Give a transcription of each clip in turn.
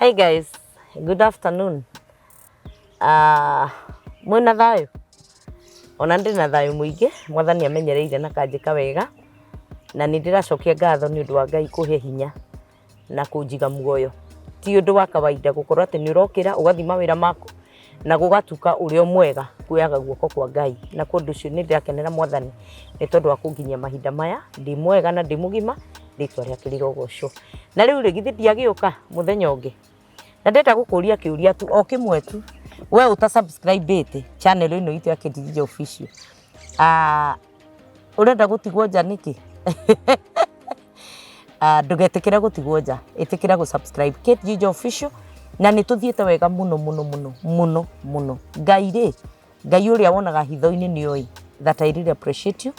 Hey guys, good afternoon. Mwĩna thayũ? Ona ndĩ na thayũ mũingĩ, Mwathani amenyereire na kanjĩka wega, na nĩ ndĩracokia ngatho nĩ ũndũ wa Ngai kũhe hinya na kũnjiga muoyo. Ti ũndũ wa kawaida gũkorwo atĩ nĩ ũrokĩra ũgathiĩ mawĩra maku na gũgatuka ũrĩ o mwega kuoyaga guoko kwa Ngai. Na kwa ũndũ ũcio nĩ ndĩrakenera Mwathani nĩ tondũ wa kũnginyia mahinda maya ndĩ mwega na ndĩ mũgima, rĩtwa rĩake rĩrogocwo. Na rĩu rĩ, githĩ ndiagĩũka mũthenya ũngĩ? Na ndĩrenda gũkũria kĩũria tu o kĩmwe tu, we ũta subscribe ĩte channel ĩno itũ ya Kate Ginger Official, ah, ũrenda gũtigwo nja nĩkĩ? Ah, ndũgetĩkĩre gũtigwo nja, ĩtĩkĩra gũ subscribe Kate Ginger Official, na nĩ tũthiĩte wega mũno mũno mũno mũno mũno. Ngai rĩ, Ngai ũrĩa wonaga hitho-inĩ nĩ oĩ that I really appreciate you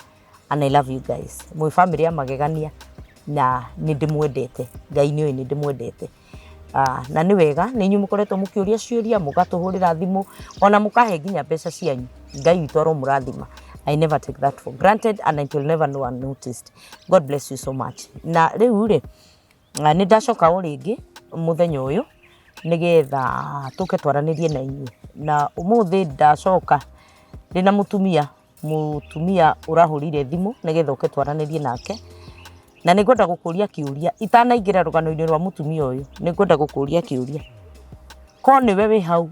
and I love you guys. Mwĩ family ya magegania na nĩ ndĩmwendete. Ngai nĩ oĩ nĩ ndĩmwendete. Ah, na nĩ wega nĩ inyuĩ mũkoretwo mũkĩũria ciũria, mũgatũhũrĩra thimũ, ona mũkahe nginya mbeca cianyu. Ngai witũ aromũrathima. I never take that for granted and it will never go unnoticed. God bless you so much. Na rĩu rĩ, nĩ ndacoka o rĩngĩ mũthenya ũyũ nĩgetha tũke twaranĩrie na inyuĩ. Na ũmũthĩ ndacoka ndĩna mũtumia, mũtumia ũrahũrire thimũ nĩgetha ũke twaranĩrie nake. Na nĩ ngwenda gũkũria kĩũria, itanaingĩra rũgano-inĩ rwa mũtumia ũyũ, nĩ ngwenda gũkũria kĩũria. Korwo nĩwe wĩ hau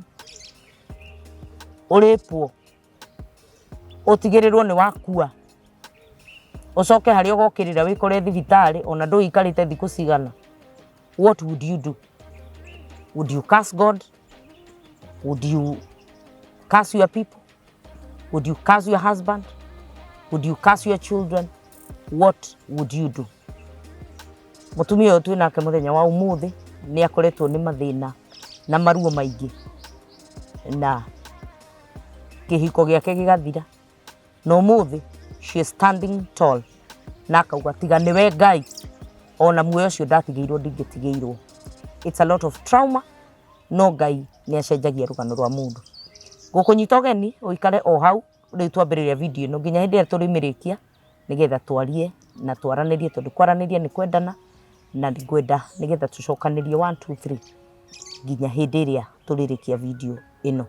ũrĩpwo, ũtigĩrĩrwo nĩ wakua, ũcoke harĩa ũgokĩrĩra wĩkore thibitarĩ ona ndũikarĩte thikũ cigana, what would you do? Would you curse God? Would you curse your people? Would you curse your husband? Would you curse your children? What would you do? Mũtumia ũyũ twĩ nake mũthenya wa ũmũthĩ nĩ akoretwo nĩ mathĩna na maruo maingĩ, na kĩhiko gĩake gĩgathira, na ũmũthĩ she is standing tall na akauga tiga nĩwe Ngai, ona muoyo ũcio ndatigĩirwo ndingĩtigĩirwo. It's a lot of trauma, no Ngai nĩ acenjagia rũgano rwa mũndũ. Ngũkũnyita ũgeni ũikare o hau rĩu twambĩrĩria video ĩno nginya hĩndĩ ĩrĩa tũrĩmĩrĩkia, nĩgetha twarie na twaranĩrie, tondũ kwaranĩria nĩ kwendana, na ngwenda nĩgetha tũcokanĩrie 1 2 3 nginya hĩndĩ ĩrĩa tũrĩrĩkia video ĩno.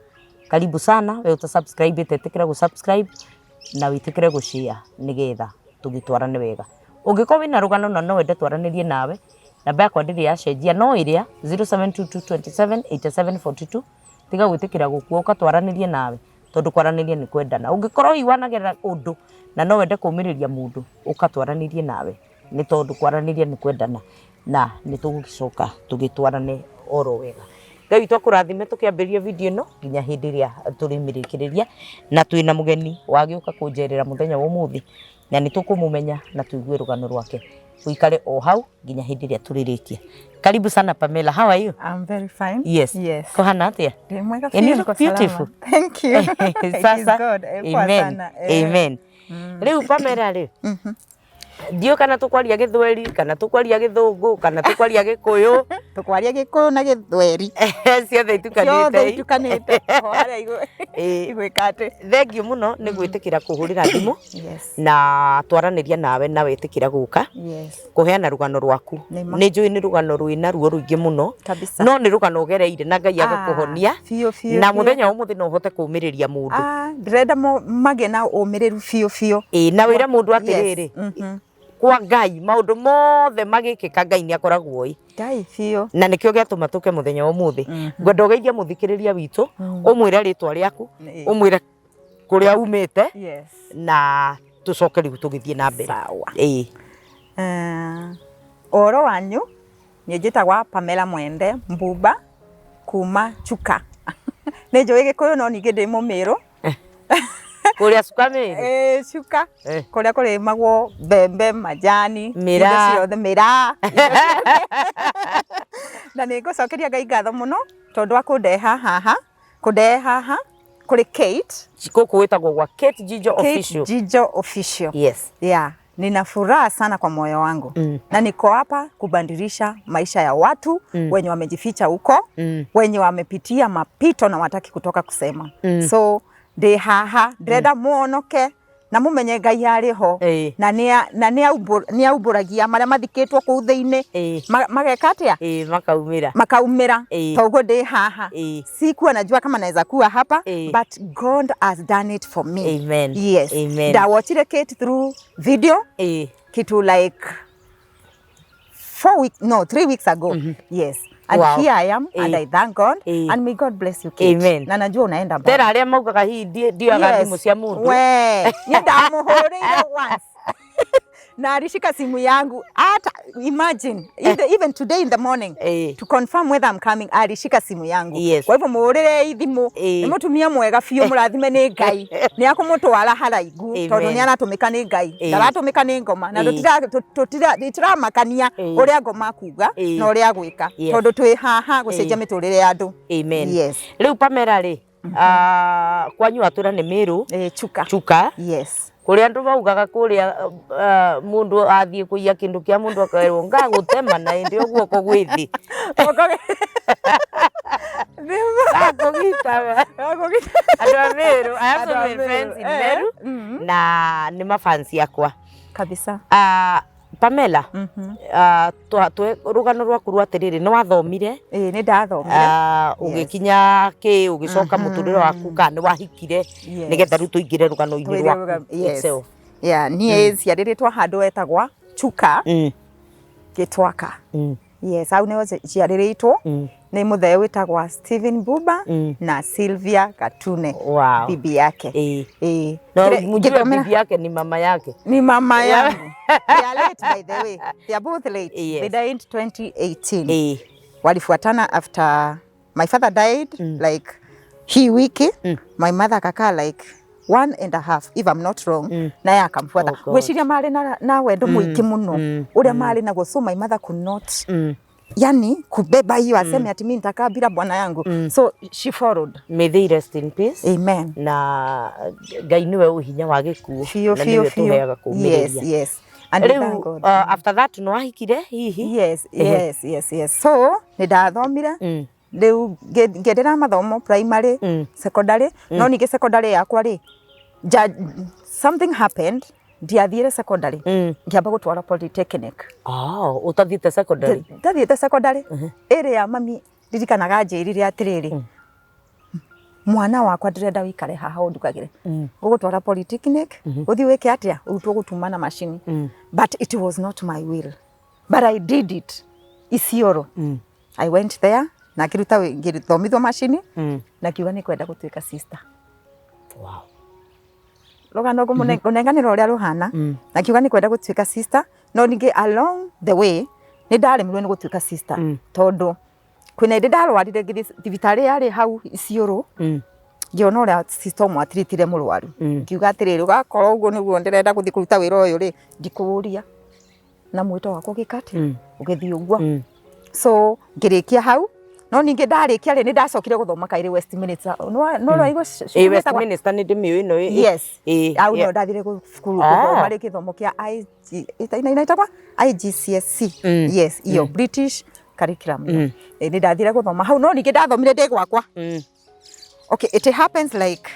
Karibu sana, we ũta subscribe ĩte, ĩtĩkĩra gũ subscribe na wĩtĩkĩre gũ share nĩgetha tũgĩtwarane wega. Ũngĩkorwo wĩna rũgano na no wende twaranĩrie nawe, namba yakwa ndĩrĩ yacenjia, no ĩrĩa 0722278742. Tiga gwĩtĩkĩra gũkua, ũka twaranĩrie nawe, tondũ kwaranĩria nĩ kwendana. Ũngĩkorwo hihi wanagerera ũndũ na no wende kũmĩrĩria mũndũ, ũka twaranĩrie nawe, nĩ tondũ kwaranĩria nĩ kwendana, na nĩ tũgũgĩcoka tũgĩtwarane oro wega. Ngai witũ akũrathime tũkĩambĩrĩria video ĩno nginya hĩndĩ ĩrĩa tũrĩmĩrĩkĩrĩria, na twĩna mũgeni wagĩũka kũnjerera mũthenya wa ũmũthĩ, na nĩ tũkũmũmenya na tũigue rũgano rwake. Ũikare o hau nginya hĩndĩ ĩrĩa tũrĩrĩkia. Karibu sana Pamela, how are you? I'm very fine. Yes. Yes. Kuhana atia? Ndĩ mwega And you biũ, look niko salama. beautiful. Thank you. It is Sasa, good. Poa amen. sana. Amen. Rĩu Pamela rĩ, ndiũĩ kana tũkwaria Gĩthweri, kana tũkwaria Gĩthũngũ, kana tũkwaria Gĩkũyũ. Tũkwaria Gĩkũyũ na Gĩthweri. Ciothe itukanĩte. Ciothe itukanĩte. O harĩa igwĩka atĩ. Thengiũ mũno nĩ gwĩtĩkĩra kũhũrĩra thimũ. Yes. Na twaranĩria nawe na wetĩkĩra gũka. Yes. Kũheana rũgano rwaku. Nĩ ma. Nĩ njũĩ nĩ rũgano rwĩna ruo rũingĩ mũno. Kabisa. No nĩ rũgano ũgereire na Ngai agakũhonia. Biũ biũ. Na biũ. mũthenya wa ũmũthĩ no ũhote kũũmĩrĩria mũndũ. Ah, ndĩrenda magĩe na ũmĩrĩru biũ biũ. Ĩĩ, na wĩre mũndũ atĩrĩrĩ, Yes. Kwa Ngai maũndũ mothe magĩkĩka Ngai nĩ akoragwo ĩ. Ngai biũ. Na nĩkĩo gĩatũma tũke mũthenya wa ũmũthĩ. Ngwenda ũgeithie mũthikĩrĩria witũ, ũmwĩre rĩtwa rĩaku, ũmwĩre kũrĩa umĩte, Yes. na tũcoke rĩu tũgĩthiĩ na mbere. Sawa. Ĩĩ. Ũhoro wanyu, niĩ njĩtagwa Pamela Mwende Mbumba kuma Chuka. Nĩ njũĩ Gĩkũyũ no ningĩ ndĩ Mũmĩrũ. Kũrĩa Chuka Mĩrũ? Ĩĩ, Chuka. Kũrĩa kũrĩmagwo mbembe, majani, Mĩraa. indo ciothe, mĩraa. Na nĩ ngũcokeria Ngai ngatho mũno tondũ wa kũndeha haha, kũndehe haha kũrĩ Kate. Gũkũ gwĩtagwo gwa Kate Jijo Kate Official. Jijo Official. Yes. Yeah. Nina furaha sana kwa moyo wangu na niko hapa kubadilisha maisha ya watu wenye wamejificha huko wenye wamepitia mapito na wataki kutoka kusema. So ndĩ haha ndĩrenda muonoke. Na mumenye Ngai arĩ ho. Na nĩ aumbũragia marĩa mathikĩtwo kũu thĩinĩ. Mageka atĩa? Ĩĩ, makaumĩra. Makaumĩra. Toguo ndĩ haha. Sikuwa najua kama naweza kuwa hapa, but God has done it for me. Amen. Yes. Amen. Ndawatchire Kate through video kitu like 4 weeks, no, 3 weeks ago. Yes. And here I am, and I thank God, and may God bless you, Kate. Amen. Na najua unaenda mbali. Tena arĩa maugaga hihi ndioyaga thimũ cia mũndũ. We, ni ndamuhũrĩire once. Na alishika simu yangu. Hata imagine, even today in the morning, to confirm whether I'm coming, alishika simu yangu. Kwa hivyo muhũrĩre thimũ. Nĩ mũtumia mwega biũ, mũrathime nĩ Ngai. Nĩ akũmũtwara haraigu tondũ nĩ aratũmĩka nĩ Ngai. Ndaratũmĩka nĩ ngoma. Na tũtiramakania ũrĩa ngoma akuga na ũrĩa agwĩka. Tondũ twĩ haha gũcenjia mĩtũrĩre ya andũ. Amen. Yes. Rĩu Pamela rĩ, kwanyu atũra nĩ Mĩrũ? Chuka. Chuka. Yes. Kũrĩa andũ maugaga kũrĩa mũndũ athiĩ kũiya kĩndũ kĩa mũndũ akerwo ngagũtema na ĩndĩ ĩyo guoko gwĩ thĩ. Ngakũgita. Andũ a Meru, I have so Andũ a many Meru, friends in Meru na nĩ mafansi akwa. Kabisa. Pamela, rũgano rwaku rwa atĩrĩrĩ, nĩ wathomire? Ĩĩ, nĩ ndathomire. Ũgĩkinya kĩ, ũgĩcoka mũtũrĩre waku kana nĩ wahikire? Nĩgetha rĩu tũingĩre rũgano-inĩ Tũingĩre rwaku yes. itself. Yeah, niĩ ciarĩrĩtwo handũ etagwa Chuka, Gĩtwaka. Yes, hau nĩho ciarĩrĩtwo nĩ mũthee wĩtagwa Stephen Buba na Sylvia Gatune, bibi yake. Ĩĩ. Na mjue bibi yake ni mama yake. Ni mama yangu. They are late, by the way. They are both late. They died 2018. Walifuatana after my father died, like hii wiki. My mother akakaa like 1.5, if I'm not wrong, naye akamfuata. Oh God. Gwĩciria marĩ na wendo mũingĩ mũno ũrĩa marĩ naguo, so my mother could not, yani, kubeba hiyo aseme ati mimi nitakaa bila bwana yangu, so she followed. May they rest in peace. Amen. Na Ngai nĩwe ũhinya wa gĩkuũ Biũ, na biũ, nĩwe biũ. tũheaga Yes. kũmĩrĩria. Yes, and we thank Rĩu God. After that no wahikire hihi? Yes, so nĩ ndathomire. Rĩu ngĩenderera mathomo primary, secondary, no ningĩ secondary yakwa rĩ, something happened, ndiathiire secondary. Ngĩamba gũtwara polytechnic. Oh, ũtathiĩte secondary? Ndathiĩte secondary ĩrĩa mami ndirikanaga njĩrire atĩrĩrĩ, "Mwana wakwa, ndĩrenda wĩikare haha ũndugagĩre, ngũgũtwara polytechnic ũthiĩ wĩke atĩa, ũrutwo gũtuma na macini." But it was not my will, but I did it. Isiolo, I went there na ngĩruta ngĩthomithio macini na ngiuga nĩ kwenda gũtuĩka sister. Rũgano ngũnenganĩra ũrĩa rũhana. Na ngiuga nĩ kwenda gũtuĩka sister, no ningĩ along the way nĩ ndaremirwo nĩ gũtuĩka sister, tondũ kwĩna hĩndĩ ndarwarire, ngĩthiĩ thibitarĩ yarĩ hau Isiolo, ngĩona ũrĩa sister ũmwe atiritire mũrwaru. Ngiuga atĩrĩrĩ, ũgakorwo ũguo nĩguo ndĩrenda gũthiĩ kũruta wĩra ũyũ rĩ, ndikũũria na mwĩto wakwa ũgĩka atĩa, ũgĩthiĩ ũguo. So ngĩrĩkia hau, no ningĩ ndarĩkia rĩ, nĩ ndacokire gũthoma kairĩ Westminster. No raigua? Ĩ, Westminster nĩ ndĩmĩũĩ no Yes, au no ndathire cukuru gũthoma rĩ gĩthomo kĩa IG, inaitagwa IGCSE. Yes, iyo British curriculum. Nĩ ndathire gũthoma hau, no ningĩ ndathomire ndĩ gwakwa. Okay, it happens like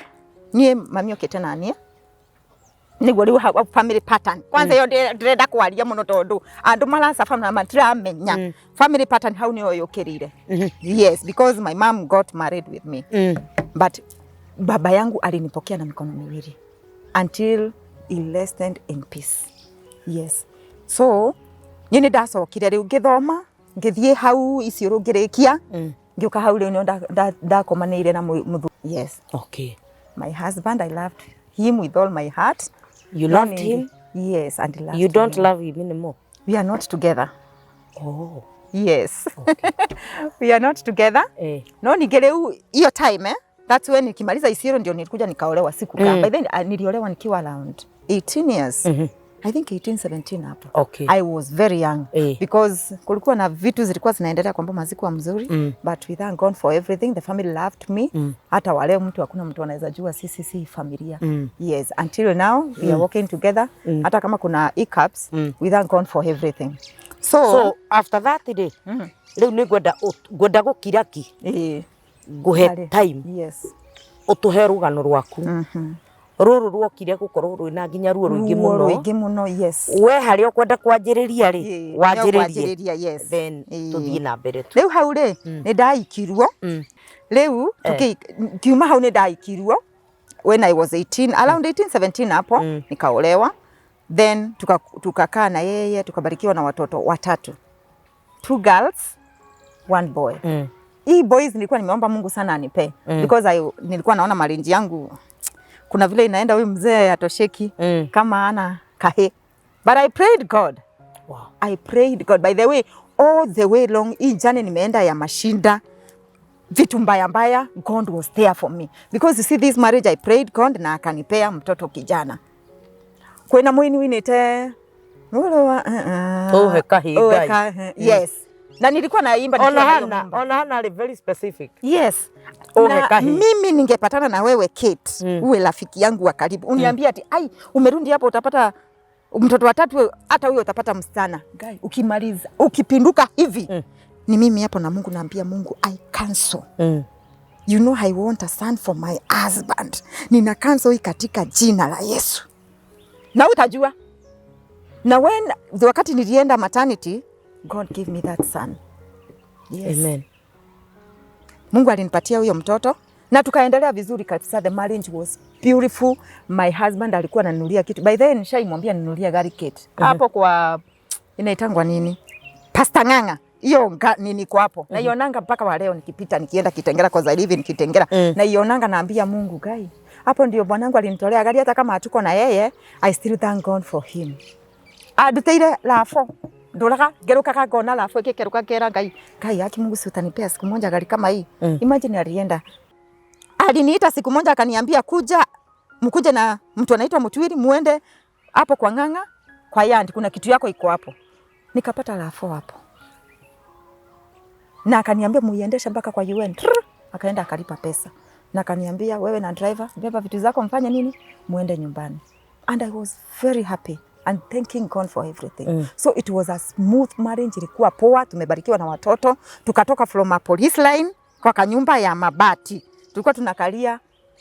niĩ mami okĩte na niĩ nĩguo rĩu family pattern kwanza ĩyo ndĩrenda kwaria mũno, tondũ andũ maracaba na matiramenya family pattern hau nĩyo yũkĩrire. Yes, because my mom got married with me, but baba yangu alinipokea na mikono miwili until he rested in peace. Yes, so niĩ nĩ ndacokire rĩu ngĩthoma, ngĩthiĩ hau Isiolo, ngĩrĩkia, ngĩũka hau rĩu nĩo ndakomanĩire na mũthuri. Yes. My husband, I loved him with all my heart. You No loved him? Yes, and he loved You don't me. love him anymore? We are not together. Oh. Yes, we are not together. No ningĩ rĩu hiyo time, that's when nikimaliza Isiolo ndio nilikuja nikaolewa, sikukaa. By then niliolewa nikiwa around 18 years, I think 18, 17 hapo. I was very young because kulikuwa na vitu zilikuwa zinaendelea kwamba hazikuwa mzuri, but we thank God for everything. The family loved me. Hata wale mtu, hakuna mtu anaweza jua sisi si familia. Yes, until now we are working together. Hata kama kuna hiccups, we thank God for everything. So, So after that rĩ, rĩu nĩ ngwenda gũkira ki, ngũhe Harĩ. time ũtũhe rũgano rwaku. Rũrũ ruokire gũkorwo rwĩna nginya ruo rũingĩ Ruo mũno. Rũingĩ mũno, yes. We harĩa ũkwenda kwanjĩrĩria rĩ, wanjĩrĩrie. Wanjĩrĩria, yes. Then tũthiĩ na mbere tu. Rĩu hau rĩ, nĩ ndaikirwo. Rĩu ngiuma hau nĩ ndaikirwo when I was 18, around 18 17 hapo. Nikaolewa, then tukakaa na yeye, tukabarikiwa na watoto watatu, two girls, one boy. Hii boys nilikuwa nimeomba Mungu sana anipe because nilikuwa naona marriage yangu kuna vile inaenda, huyu mzee atosheki kama ana kahe, but I prayed God. I prayed God. By the way, all the way long hii journey nimeenda ya mashinda, vitu mbaya mbaya, God was there for me, because you see, this marriage, I prayed God na akanipea mtoto kijana. Kwina mwini winite Mulo Uhe kahĩ Uhe Ngai. Yes, na nilikuwa naimba nikiwa Ona na hiyo hana mimba. Ona hana arĩ very specific. Yes. Uhe Na kahĩ. mimi ningepatana na wewe Kate, uwe rafiki yangu wa karibu, uniambie ati ai, umerudi hapo utapata mtoto watatu, hata huyo utapata msichana. Guy, ukimaliza ukipinduka hivi ni mimi hapo na Mungu, naambia Mungu, I cancel. You know I want a son for my husband. Nina cancel hii katika jina la Yesu. Na utajua. Na when wakati nilienda maternity, God gave me that son. Yes. Amen. Mungu alinipatia huyo mtoto na tukaendelea vizuri kabisa. The marriage was beautiful. My husband alikuwa ananunulia kitu. By then nishaimwambia ninunulie gari, Kate. Hapo kwa inaitangwa nini? Pastor Ng'ang'a. Hiyo nini kwa hapo. Naionanga mpaka wa leo nikipita nikienda Kitengela, kwa hivi ni Kitengela. Naionanga, naambia Mungu, Ngai. Hapo ndio bwanangu alinitolea gari, hata kama hatuko na yeye, I still thank God for him. Anduteire RAV4, nduraga ngerukaga ngona RAV4 ikikeruka, ngera Ngai, Ngai, haki Mungu, si utanipea siku moja gari kama hii? Imagine alienda, aliniita siku moja akaniambia, kuja mkuje na mtu anaitwa Mutwiri, muende hapo kwa Ng'ang'a kwa yandi, kuna kitu yako iko hapo. Nikapata RAV4 hapo na akaniambia muiendeshe mpaka kwa UN. Trrr, akaenda akalipa pesa na akaniambia, wewe na driver beba vitu zako, mfanye nini, muende nyumbani. And I was very happy and thanking God for everything. So it was a smooth marriage, ilikuwa poa, tumebarikiwa na watoto, tukatoka from a police line kwa kanyumba ya mabati, tulikuwa tunakalia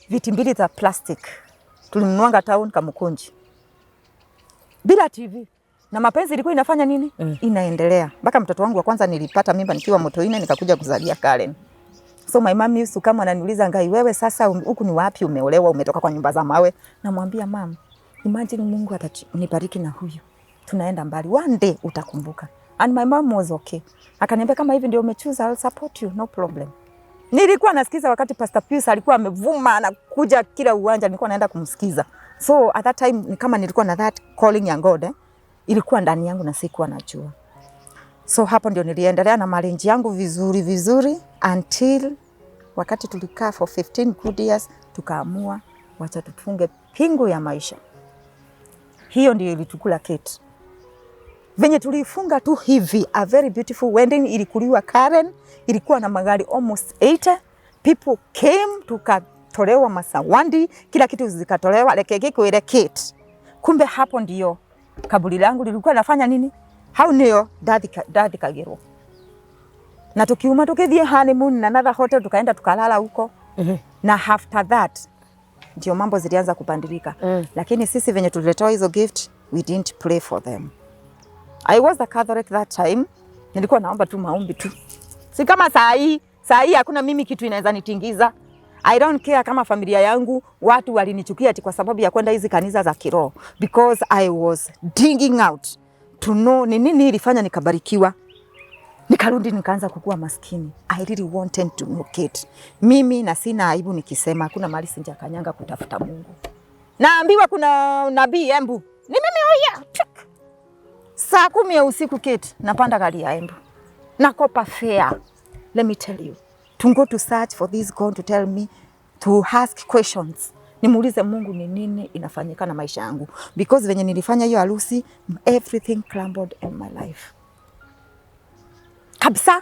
viti mbili za plastic, tulinunuanga town Kamukunji, bila TV, na mapenzi ilikuwa inafanya nini? Inaendelea mpaka mtoto wangu wa kwanza nilipata mimba nikiwa Motoine, nikakuja kuzalia Karen. So my mom used to come, ananiuliza, Ngai, wewe sasa huku ni wapi umeolewa, umetoka kwa nyumba za mawe? Namwambia, mam, imagine Mungu atanibariki na huyu, tunaenda mbali, one day utakumbuka. And my mom was okay, akaniambia, kama hivi ndio umechoose, I'll support you, no problem. Nilikuwa nasikiza wakati Pastor Pius alikuwa amevuma anakuja kila uwanja, nilikuwa naenda kumsikiza. So at that time ni kama nilikuwa na that calling ya God, eh? Ilikuwa ndani yangu na sikuwa najua. So hapo ndio niliendelea na marriage yangu vizuri vizuri until wakati tulikaa for 15 good years, tukaamua wacha tufunge pingu ya maisha. Hiyo ndio ilitukula, Kate. Venye tulifunga tu hivi, a very beautiful wedding ilikuliwa Karen, ilikuwa na magari almost 80. People came, tukatolewa mazawadi, kila kitu zikatolewa, reke gikwire Kate. Kumbe hapo ndio kaburi langu lilikuwa nafanya nini? Hau nio ndathikagirwo. Na tukiuma tukithie honeymoon na another hotel, tukaenda tukalala huko. Na after that ndio mambo zilianza kubadilika. Lakini sisi venye tuliletewa hizo gift, we didn't pray for them. I was a Catholic that time. Nilikuwa naomba tu maombi tu. Si kama saa hii, saa hii hakuna mimi kitu inaweza nitingiza. I don't care kama familia yangu watu walinichukia ati kwa sababu ya kwenda hizi kanisa za kiroho, because I was digging out to know ni nini ilifanya nikabarikiwa. Nikarudi nikaanza kukua maskini. I really wanted to know, Kate. Mimi na sina aibu nikisema hakuna mahali sijakanyanga kutafuta Mungu. Naambiwa kuna nabii Embu. Ni mimi oya. Chuk. Saa 10 ya usiku, Kate, napanda gari ya Embu. Nakopa fare. Let me tell you. To go to search for this God to tell me, to ask questions. Nimuulize Mungu ni nini inafanyika na maisha yangu. Because venye nilifanya hiyo harusi, everything crumbled in my life. Kabisa.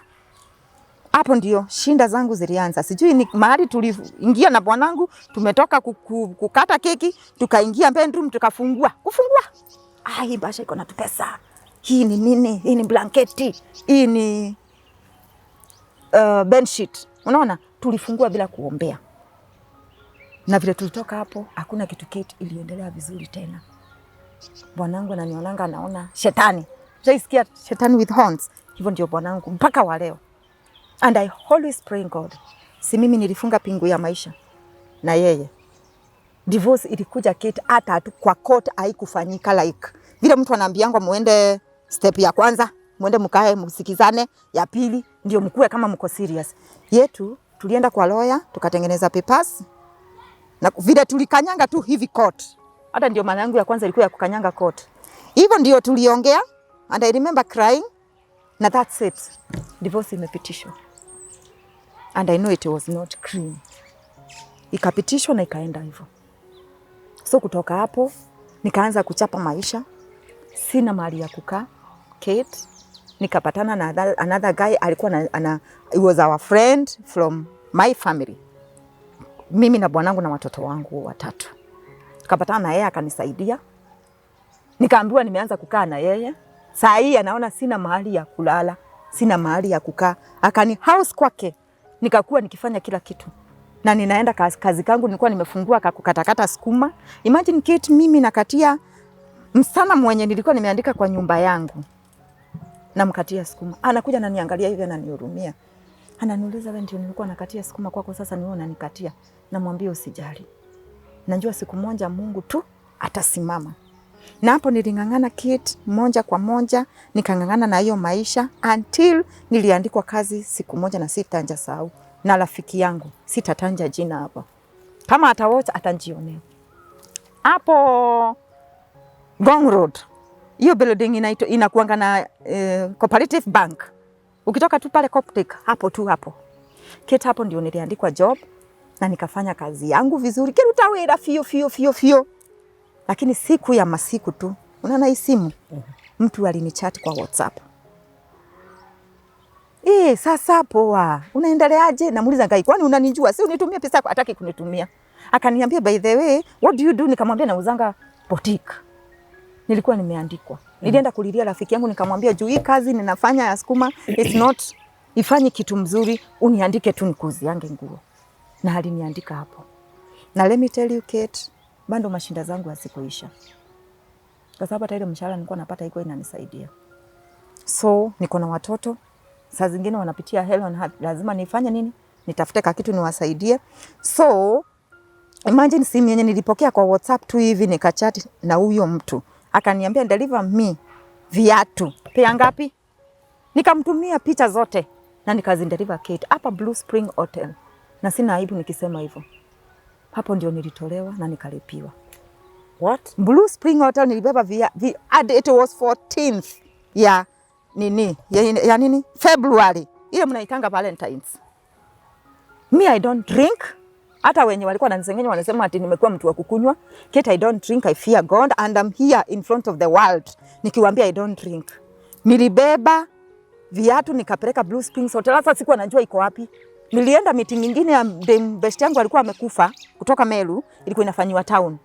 Hapo ndio shinda zangu zilianza. Sijui ni mahali tuliingia na bwanangu, tumetoka kukata keki, tukaingia bedroom tukafungua. Kufungua. Ah, hii bahasha iko na tupesa. Hii ni nini? Hii ni blanketi. Hii ni bed sheet. Unaona? Tulifungua bila kuombea. Na vile tulitoka hapo, hakuna kitu, Kate, iliendelea vizuri tena. Bwanangu ananionanga anaona shetani. Shaisikia shetani with horns. Hivyo ndio bwanangu mpaka wa leo. And I always pray God. Si mimi nilifunga pingu ya maisha na yeye. Divorce ilikuja, Kate, hata tu kwa court haikufanyika like vile mtu anaambiangwa muende step ya kwanza, muende mkae msikizane, ya pili ndio mkue kama mko serious. Yetu tulienda kwa lawyer tukatengeneza papers na vile tulikanyanga tu hivi court. Hata ndio maana yangu ya kwanza ilikuwa ya kukanyanga court. Hivyo ndio tuliongea and I remember crying na that's it. Divorce imepitishwa. And I know it was not clean. Ikapitishwa na ikaenda hivyo. So kutoka hapo nikaanza kuchapa maisha, sina mahali ya kukaa, Kate. Nikapatana na another guy alikuwa he was our friend from my family, mimi na bwanangu na watoto wangu watatu. Tukapatana na yeye akanisaidia, nikaambiwa nimeanza kukaa na yeye. Saa hii anaona sina mahali ya kulala, sina mahali ya kukaa, akani house kwake, nikakuwa nikifanya kila kitu na ninaenda kazi kangu, nilikuwa nimefungua kakukatakata sukuma. Imagine, Kate, mimi nakatia msichana mwenye nilikuwa nimeandika kwa nyumba yangu, namkatia sukuma, anakuja ananiangalia hivi, ananihurumia, ananiuliza, wewe ndio nilikuwa nakatia sukuma kwako, sasa ni wewe unanikatia? Namwambia usijali, najua siku moja Mungu tu atasimama. Na hapo niling'ang'ana, Kate, moja kwa moja, nikang'ang'ana na hiyo maisha until niliandikwa kazi siku moja, na sitanja sahau, na rafiki yangu, sitatanja jina hapa, kama atawatch atanjionea hapo Ngong Road. Hiyo building inaitwa inakuanga na Cooperative Bank. Ukitoka tu pale Coptic hapo tu hapo. Kate, hapo ndio niliandikwa job na nikafanya kazi yangu vizuri. Kiruta wira fio fio fio fio. Lakini siku ya masiku tu, unaona hii simu, mtu alinichat kwa WhatsApp. Sasa poa. Unaendeleaje? Namuuliza, Ngai, kwani unanijua? Si unitumie pesa yako? Hataki kunitumia. Akaniambia, by the way, what do you do? Nikamwambia nauzanga boutique. Nilikuwa nimeandikwa. Nilienda kulilia rafiki yangu nikamwambia juu hii kazi ninafanya ya sukuma it's not ifanye kitu mzuri, uniandike tu nikuuziange nguo. Na aliniandika hapo. Na let me tell you, Kate, bado mashinda zangu hazikuisha. Kwa sababu hata ile mshahara nilikuwa napata iko inanisaidia. So niko na watoto, saa zingine wanapitia hell on earth, lazima nifanye nini? Nitafute kakitu niwasaidie. So imagine simu yenye nilipokea kwa WhatsApp tu hivi nikachat na huyo mtu akaniambia deliver me viatu pea ngapi? Nikamtumia picha zote na nikazideliver, Kate, hapa Blue Spring Hotel, na sina aibu nikisema hivyo. Hapo ndio nilitolewa na nikalipiwa. What? Blue Spring Hotel nilibeba and it was 14th ya nini ya nini February, ile mnaitanga Valentines. Me, I don't drink. Hata wenye walikuwa wananisengenya wanasema ati nimekuwa mtu wa kukunywa. Kate, I don't drink, I fear God and I'm here in front of the world nikiwaambia I don't drink. Nilibeba viatu nikapeleka Blue Springs Hotel. Sasa sikuwa najua iko wapi. Nilienda meeting nyingine ya dem best yangu alikuwa amekufa kutoka Meru, ilikuwa inafanyiwa town.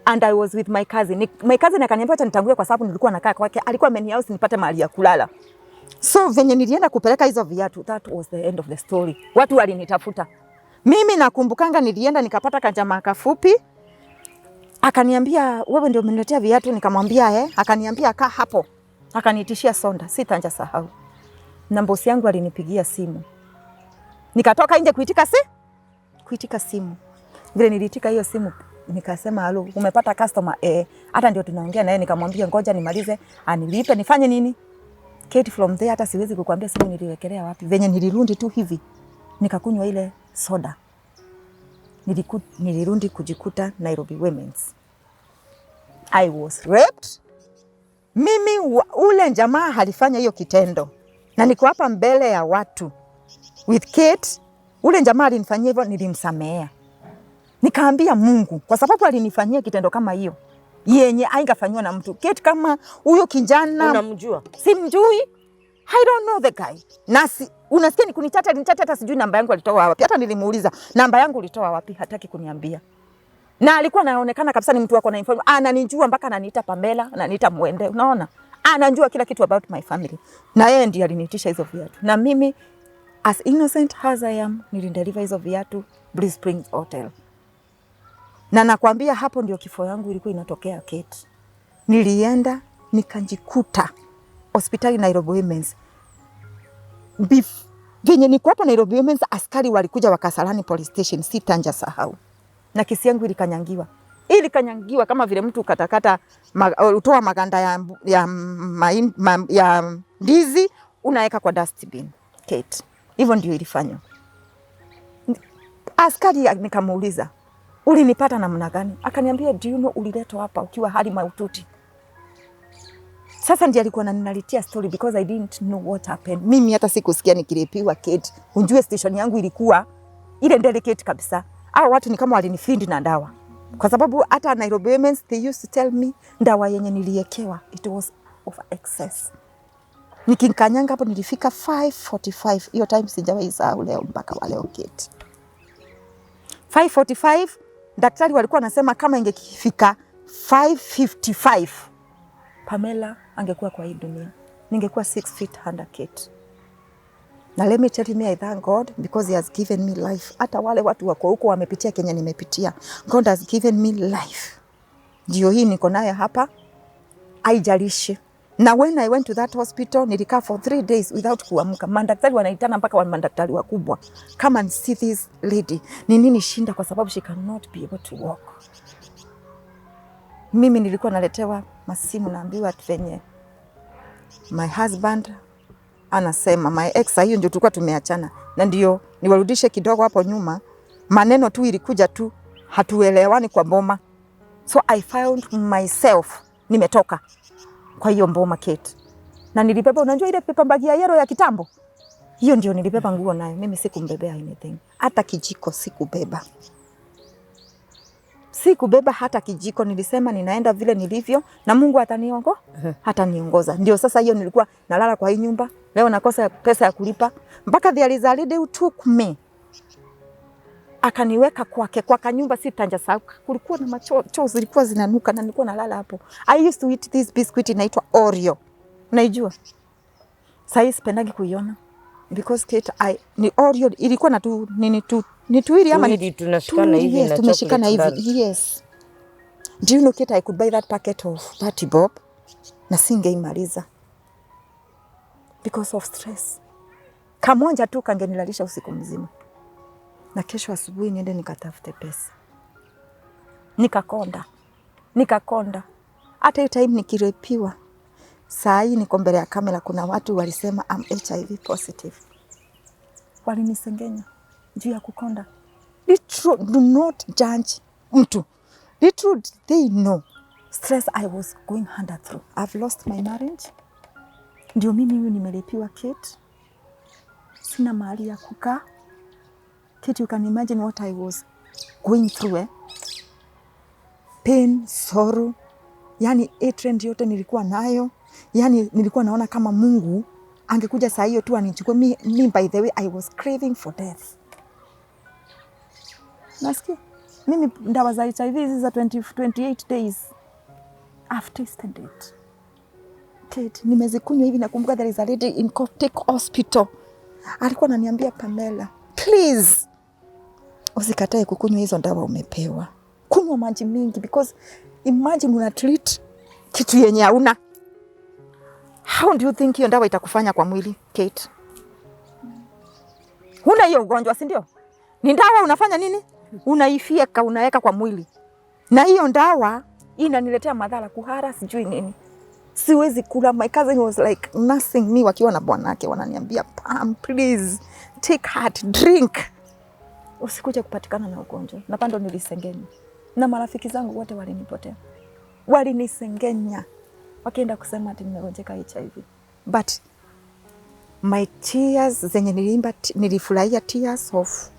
And I was with my cousin. My cousin akaniambia acha nitangulie kwa sababu nilikuwa nakaa kwake. Alikuwa amenihouse nipate mahali ya kulala. So venye nilienda kupeleka hizo viatu, that was the end of the story. Watu walinitafuta. Mimi nakumbukanga nilienda nikapata kajamaa kafupi. Akaniambia, wewe ndio umeniletea viatu? Nikamwambia eh. Akaniambia kaa hapo. Akaniitishia soda, sitanja sahau. Na bosi yangu alinipigia simu. Nikatoka nje kuitika simu. Vile niliitika hiyo simu nikasema halo, umepata customer? Eh, hata ndio tunaongea naye. Nikamwambia ngoja nimalize anilipe nifanye nini? Kate, from there hata siwezi kukwambia simu niliwekelea wapi. Venye nilirundi tu hivi nikakunywa ile soda. Nilirundi kujikuta Nairobi Women's. I was raped. Mimi ule jamaa alifanya hiyo kitendo na niko hapa mbele ya watu with Kate. Ule jamaa alinifanyia hivyo, nilimsamehea. Nikaambia Mungu kwa sababu alinifanyia kitendo kama hiyo yenye haingafanywa na mtu. Kate, kama huyo kijana Unamjua? Simjui. I don't know the guy. Na si, unasikia ni kunichata, alinichata hata sijui namba yangu alitoa wapi. Hata nilimuuliza namba yangu ulitoa wapi, hataki kuniambia. Na alikuwa anaonekana kabisa ni mtu wako na inform, ananijua mpaka ananiita Pamela, ananiita Mwende, unaona? Anajua kila kitu about my family. Na yeye ndiye aliniitisha hizo viatu. Na mimi as innocent as I am, nilideliver hizo viatu Blue Springs Hotel. Na nakwambia hapo ndio kifo yangu ilikuwa inatokea, Kate. Nilienda nikajikuta hospitali Nairobi Women's. Venye niko hapo Nairobi Women's, askari walikuja wa Kasarani Police Station, sitanja sahau. Na kesi yangu ilikanyangiwa. Ilikanyangiwa kama vile mtu katakata utoa maganda ya ndizi unaweka kwa dustbin. Kate. Hivyo ndio ilifanywa. Askari nikamuuliza, "Ulinipata namna gani?" Akaniambia, "Do you know uliletwa hapa ukiwa hali mahututi?" Sasa ndiye alikuwa ananiletea story because I didn't know what happened. Mimi hata sikusikia nikirepiwa, Kate. Unjue station yangu ilikuwa ile delicate kabisa. Hao watu ni kama walinifeed na dawa. Kwa sababu hata Nairobi Women's they used to tell me dawa yenye niliekewa it was over excess. Nikikanyanga hapo nilifika 5:45. Hiyo time sijawahi sahau leo mpaka wa leo, Kate. 5:45 daktari walikuwa wanasema kama ingefika 5:55 Pamela angekuwa kwa hii dunia, ningekuwa 6 feet under, Kate. Na let me tell you, me I thank God because he has given me life. Hata wale watu wako huko wamepitia Kenya nimepitia, God has given me life. Ndio hii niko nayo hapa, haijalishi. Na when I went to that hospital nilikaa for 3 days without kuamka. Madaktari wanaitana mpaka wa madaktari wakubwa, "Come and see this lady, ni nini shinda?" Kwa sababu she cannot be able to walk. Mimi nilikuwa naletewa masimu, naambiwa venye my husband anasema, my ex, hiyo ndio tulikuwa tumeachana, na ndio niwarudishe kidogo hapo nyuma, maneno tu ilikuja tu, hatuelewani kwa boma, so I found myself nimetoka kwa hiyo boma, Kate, na nilibeba, unajua ile paper bag ya yellow ya kitambo, hiyo ndio nilibeba nguo nayo. Mimi sikumbebea anything, hata kijiko sikubeba, sikubeba hata kijiko. Nilisema ninaenda vile nilivyo na Mungu ataniongoza. Ndio sasa hiyo nilikuwa nalala kwa hii nyumba, leo nakosa pesa ya kulipa, mpaka there is a lady who took me akaniweka kwake kwa kanyumba, sitanja sahau, kulikuwa na macho choo zilikuwa zinanuka na nilikuwa nalala hapo. I used to eat this biscuit inaitwa Oreo, unaijua? Sahii sipendagi kuiona because Kate, ni Oreo ilikuwa na tu nini tu ni tuwili ama ni Tuwili tunashikana tuwili, hivi yes, na tumeshikana chocolate hivi, yes. Do you know, Kate, I could buy that packet of 30 bob na singeimaliza because of stress. Kamoja tu kangenilalisha usiku mzima, na kesho asubuhi niende nikatafute pesa. Nikakonda, nikakonda. Hata hiyo time nikirepiwa, saa hii niko mbele ya kamera, kuna watu walisema I'm HIV positive, walinisengenya juu ya kukonda. Little, do not judge mtu. Little did they know stress I was going under through. I've lost my marriage. Ndio mimi huyu nimerepiwa, Kate, sina mahali ya kukaa. Kate, you can imagine what I was going through, eh? Pain, sorrow, yani hatred yote nilikuwa nayo, yani nilikuwa naona kama Mungu angekuja saa hiyo tu anichukue mi. By the way, I was craving for death. Nasikia mimi ndawa za HIV hizi za 20, 28 days, I've tasted it. Kate, nimezikunywa hivi. Nakumbuka there is a lady in Coptic Hospital alikuwa ananiambia, "Pamela, please usikatae kukunywa hizo dawa umepewa, kunywa maji mingi," because imagine una treat kitu yenye hauna. How do you think hiyo dawa itakufanya kwa mwili, Kate? Huna hiyo ugonjwa, si ndio? Ni dawa unafanya nini? Unaifyeka, unaweka kwa mwili, na hiyo dawa inaniletea madhara, kuhara, sijui nini, siwezi kula. My cousin was like nursing me wakiwa na bwanake, wananiambia, "Pam, please take heart, drink, usikuja kupatikana na ugonjwa." Na bado nilisengenya, na marafiki zangu wote walinipotea, walinisengenya wakienda kusema ati nimegonjeka HIV, but my tears zenye niliimba, nilifurahia tears of,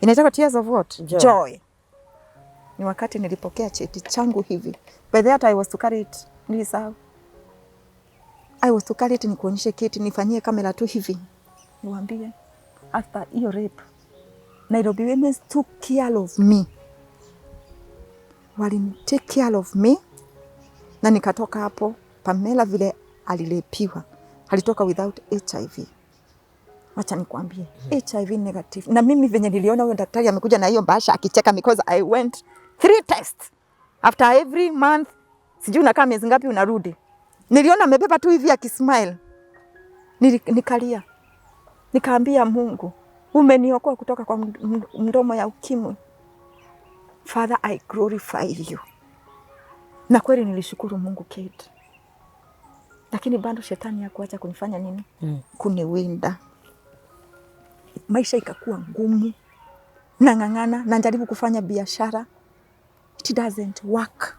inaitwa tears of what? Joy. Joy. Ni wakati nilipokea cheti changu hivi. By that I was to carry it, nilisahau. I was to carry it nikuonyeshe kiti, nifanyie kamera tu hivi, niwaambie after hiyo rape Nairobi Women took care of me, walini take care of me na nikatoka hapo. Pamela vile alirepiwa alitoka without HIV. Wacha nikwambie, HIV negative. Na mimi venye niliona huyo daktari amekuja na hiyo bahasha akicheka, because I went three tests after every month, sijui unakaa miezi ngapi unarudi. Niliona amebeba tu hivi akismile, nikalia, nikaambia Mungu, umeniokoa kutoka kwa mdomo ya ukimwi. Father, I glorify you. Na kweli nilishukuru Mungu, Kate, lakini bado shetani hakuacha kunifanya nini? Kuniwinda. Maisha ikakuwa ngumu, nang'ang'ana, najaribu kufanya biashara, it doesn't work.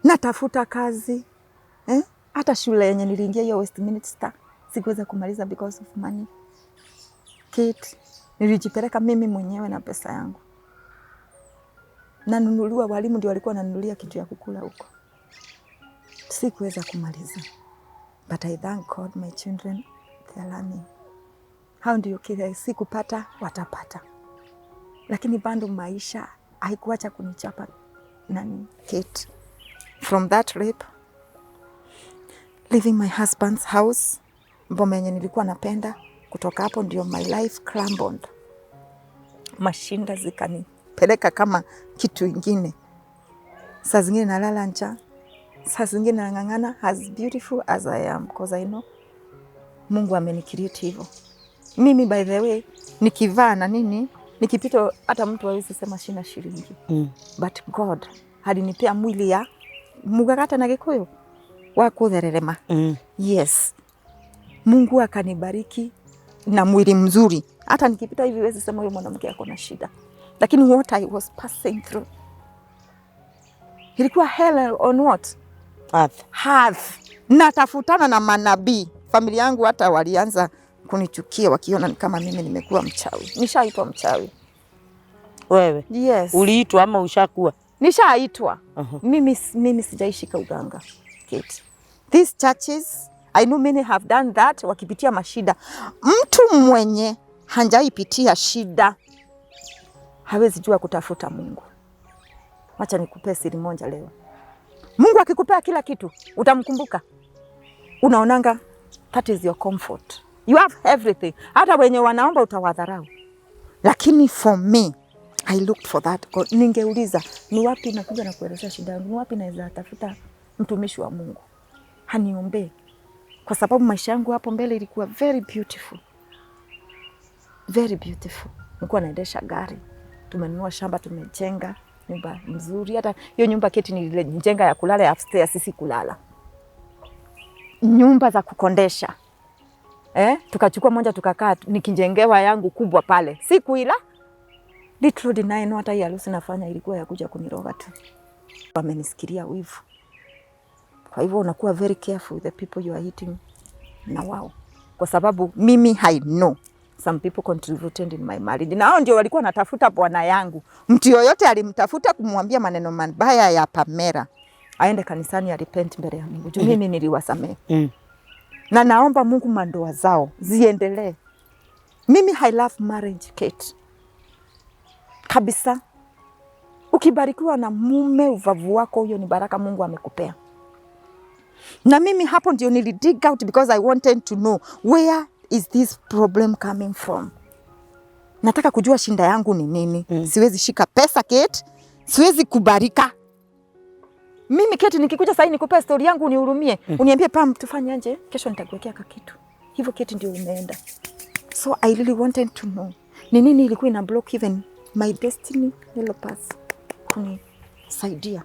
Natafuta kazi, eh? Hata shule yenye niliingia hiyo Westminster sikuweza kumaliza because of money. Kate, nilijipeleka mimi mwenyewe na pesa yangu, nanunuliwa, walimu ndio walikuwa wananunulia kitu ya kukula huko. Sikuweza kumaliza, but I thank God my children, they are learning. Hao ndio kile sikupata watapata, lakini bado maisha haikuacha kunichapa nani, Kate. From that rape, leaving my husband's house, boma yenye nilikuwa napenda, kutoka hapo ndio my life crumbled. Mashida zikanipeleka kama kitu ingine. Saa zingine nalala njaa, saa zingine nang'ang'ana as beautiful as I am, because I know Mungu amenicreate hivyo. Mimi by the way nikivaa na nini nikipita, hata mtu hawezi sema sina shilingi, but God alinipea mwili ya mugagata na Gikuyu wa kuthererema. Yes, Mungu akanibariki na mwili mzuri, hata nikipita hivi wezi sema huyo mwanamke ako na shida, lakini what I was passing through ilikuwa hell on what? Earth. Earth. Natafutana na manabii. Familia yangu hata walianza kunichukia wakiona ni kama mimi nimekuwa mchawi. Nishaitwa mchawi. Wewe Yes. uliitwa ama ushakuwa? Nishaitwa. Mimi sijaishika uganga. Kate. These churches, I know many have done that wakipitia mashida. Mtu mwenye hajaipitia shida hawezi jua kutafuta Mungu. Wacha nikupee siri moja leo. Mungu akikupea kila kitu utamkumbuka. Unaonanga that is your comfort. You have everything. Hata wenye wanaomba utawadharau. Lakini for me, I looked for that God. Ningeuliza ni wapi nakuja na kuelezea shida yangu, ni wapi naweza tafuta mtumishi wa Mungu aniombee, kwa sababu maisha yangu hapo mbele ilikuwa very beautiful, very beautiful. Nilikuwa naendesha gari, tumenunua shamba, tumejenga nyumba mzuri. Hata hiyo nyumba, Kate, nilijenga ya kulala ya upstairs, sisi kulala, nyumba za kukondesha, eh? Tukachukua moja tukakaa, nikijengewa yangu kubwa pale, siku ila little did I know hata hii harusi nafanya ilikuwa ya kuja kuniroga tu. Wamenisikilia wivu. Kwa hivyo unakuwa very careful with the people you are eating na wao, kwa sababu mimi I know some people contributed in my marriage, na hao ndio walikuwa natafuta bwana yangu. Mtu yoyote alimtafuta kumwambia maneno mabaya ya Pamela, aende kanisani arepent mbele ya Mungu juu mimi niliwasamehe na naomba Mungu mandoa zao ziendelee. Mimi I love marriage, Kate, kabisa. Ukibarikiwa na mume uvavu wako, huyo ni baraka Mungu amekupea. Na mimi hapo ndio nili dig out because I wanted to know where is this problem coming from. Nataka kujua shinda yangu ni nini. Siwezi shika pesa, Kate, siwezi kubarika. Mimi, Kate, nikikuja sasa nikupe story yangu unihurumie, uniambie, "Pam, tufanye aje? Kesho nitakuwekea kakitu." Hivyo, Kate, ndio umeenda. So I really wanted to know ni nini ilikuwa ina block even my destiny helpers kunisaidia.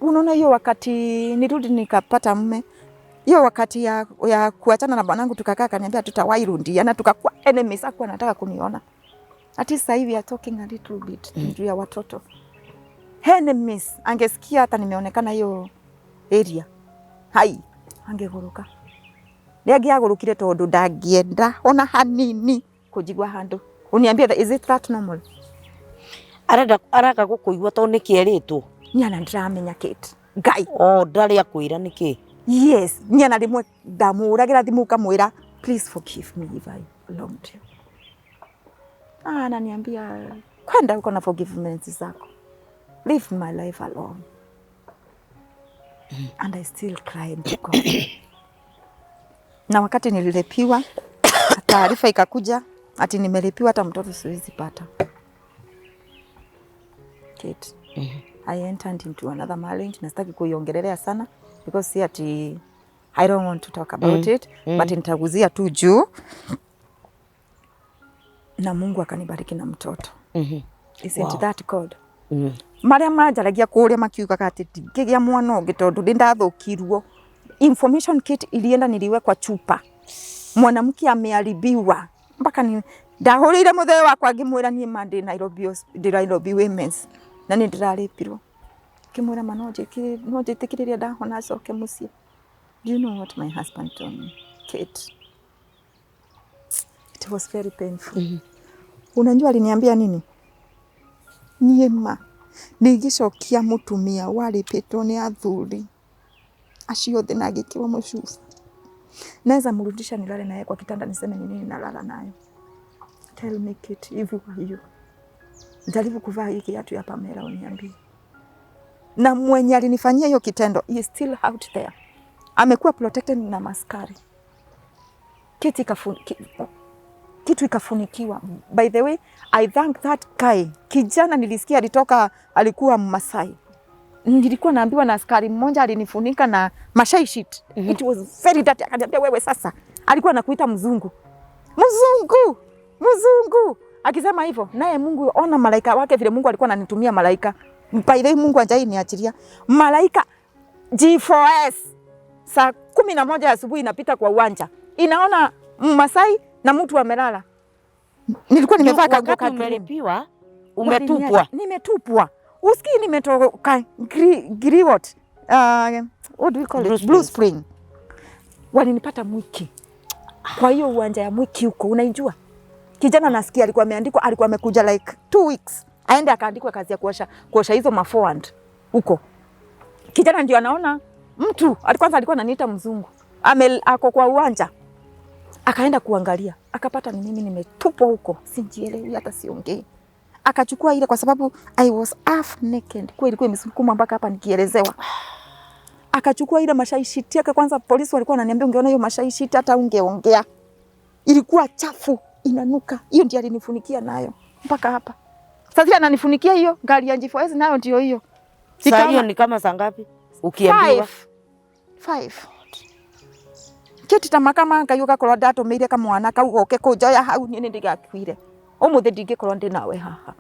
Unaona, hiyo wakati nirudi nikapata mume, hiyo wakati ya kuachana na bwanangu, tukakaa, kaniambia tutawahi rudiana, tukakuwa enemies, hakuwa anataka kuniona. At sasa hivi we are talking a little bit juu ya watoto. Enemies, angesikia hata nimeonekana hiyo area, hai angegũrũka. Nĩ angĩagũrũkire tondũ ndangĩenda ona hanini kũnjigua handũ. Uniambie, is it that normal? Arenda araka gũkũigua tondũ nĩkĩ erĩtwo. Nyana ndiramenya, Kate. Ngai. O ndarĩ akwĩra nĩkĩ. Yes, nyana rĩmwe ndamũhũragĩra thimũ ngamwĩra, "Please forgive me if I wronged you." Ah, ananiambia, "Kwenda uko na forgiveness zako. Leave my life alone." And I still cry to God. Na wakati nilirepiwa Taarifa ikakuja ati nimelipiwa, hata mtoto siwezi pata. Kate. I entered into another marriage na sitaki kuiongelelea sana because si ati I don't want to talk about it, but nitaguzia tu juu, na Mungu akanibariki na mtoto. Isn't that God? Marĩa manjaragia kũrĩa makiugaga atĩ ndingĩgĩa mwana ũngĩ tondũ nĩ ndathũkirwo. Information kit ilienda, niliwekwa chupa, mwanamke ameharibiwa, mpaka ni ndahũrĩire mũthee wakwa ngĩmwĩra niĩ ma ndĩ Nairobi, ndĩ Nairobi Women's na nĩ ndĩrarĩpirwo. Ngĩmwĩra ma no njĩtĩkĩrĩrie ndahona acoke mũciĩ. Do you know what my husband told me? Kate, it was very painful. Unajua aliniambia nini? Niĩ ma nĩngĩcokia mũtumia warĩpĩtwo nĩ athuri acio othe na agĩkĩrwo mũcuba, naweza mrudisha nilale naye kwa kitanda niseme ni nini nalala nayo? Tell me, Kate, hivi kwa hiyo jaribu kuvaa hii kiatu ya Pamela uniambie. Na mwenye alinifanyia hiyo kitendo, he is still out there, amekuwa protected na maskari. Kitu ikafunikiwa. By the way, I thank that guy. Kijana nilisikia alitoka, alikuwa Mmasai. Nilikuwa naambiwa na askari mmoja alinifunika na Masai sheet. It was very dirty. Akaniambia wewe sasa, alikuwa anakuita mzungu. Mzungu, mzungu. Akisema hivyo, naye Mungu, ona malaika wake vile Mungu alikuwa ananitumia malaika. By the way, Mungu hajai niachilia. Malaika G4S saa 11 asubuhi inapita kwa uwanja, inaona Mmasai na mtu amelala. Nilikuwa nimevaa kanguo Wakati ka green. Umelipiwa, umetupwa. Nimetupwa. Usikii nimetoka what? What do we call Blue it? Blue Spring. Walinipata Mwiki. Kwa hiyo uwanja ya Mwiki huko unaijua? Kijana nasikia alikuwa ameandikwa, alikuwa amekuja like 2 weeks. Aende akaandikwa kazi ya kuosha hizo maforward huko. Kijana ndio anaona mtu, kwanza alikuwa ananiita mzungu. Ako kwa uwanja. Akaenda kuangalia, akapata ni mimi nimetupwa huko, sijielewi hata siongei. Akachukua ile, kwa sababu I was half naked, kwa ilikuwa imesukuma mpaka hapa nikielezewa. Akachukua ile Masai sheet yake kwanza, polisi walikuwa wananiambia ungeona hiyo Masai sheet hata ungeongea. Ilikuwa chafu, inanuka. Hiyo ndiyo alinifunikia nayo mpaka hapa. Sasa zile ananifunikia hiyo, gari ya G4S nayo ndio hiyo. Saa Ikaona- hiyo ni kama saa ngapi? Ukiambiwa Five. Five. Kiti ta makama Ngai ugakorwo ndatũmĩire kamwana kau goke kũnjoya hau niĩ nĩ ndigakuire ũmũthĩ, ndingĩkorwo ndĩ nawe haha,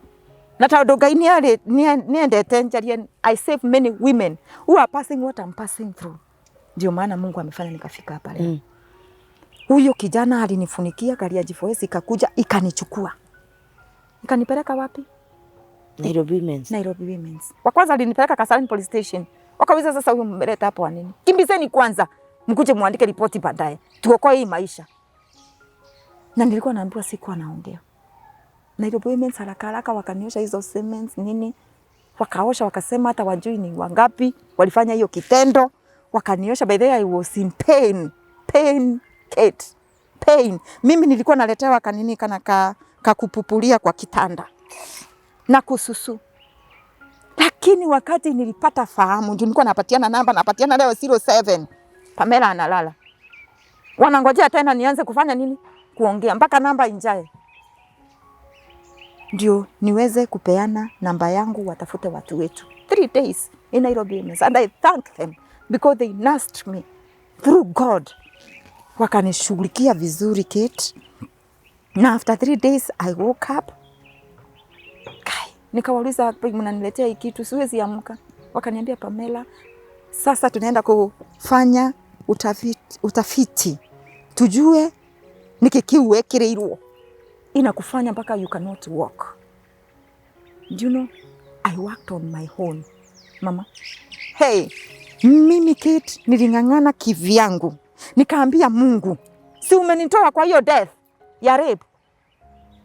na tondũ Ngai nĩendete njarie. I save many women who are passing what I'm passing through. Ndio maana Mungu amefanya nikafika hapa leo. Huyo kijana alinifunikia, gari ya G4S ikakuja ikanichukua, ikanipeleka wapi? Nairobi Women's. Nairobi Women's. Wa kwanza alinipeleka Kasarani Police Station. Wakauliza sasa huyu mmeleta hapo wa nini? Kimbizeni kwanza, mkuje muandike ripoti baadaye. Tuokoe hii maisha. Na nilikuwa naambiwa sikuwa naongea. Nairobi Women's haraka haraka wakaniosha hizo cements nini. Wakaosha wakasema hata wajui ni wangapi walifanya hiyo kitendo. Wakaniosha. By the way, I was in pain. Pain, Kate. Pain. Mimi nilikuwa naletewa kanini kana kakupupulia kwa kitanda na kususu, lakini wakati nilipata fahamu, ndio nilikuwa napatiana namba, napatiana leo 07, Pamela analala, wanangojea tena nianze kufanya nini, kuongea mpaka namba injae, ndio niweze kupeana namba yangu, watafute watu wetu. 3 days in Nairobi Women's, and I thank them because they nursed me through God, wakanishughulikia vizuri, Kate. Na after 3 days I woke up. Kai, nikawauliza mnaniletea hii kitu, siwezi amka. Wakaniambia Pamela, sasa tunaenda kufanya utafiti tujue niki kiu wekĩrĩirwo inakufanya mpaka you cannot walk. Do you know, I worked on my own, mama. Hey, mimi Kate niling'ang'ana kivyangu, nikaambia Mungu, si umenitoa kwa hiyo death ya rape,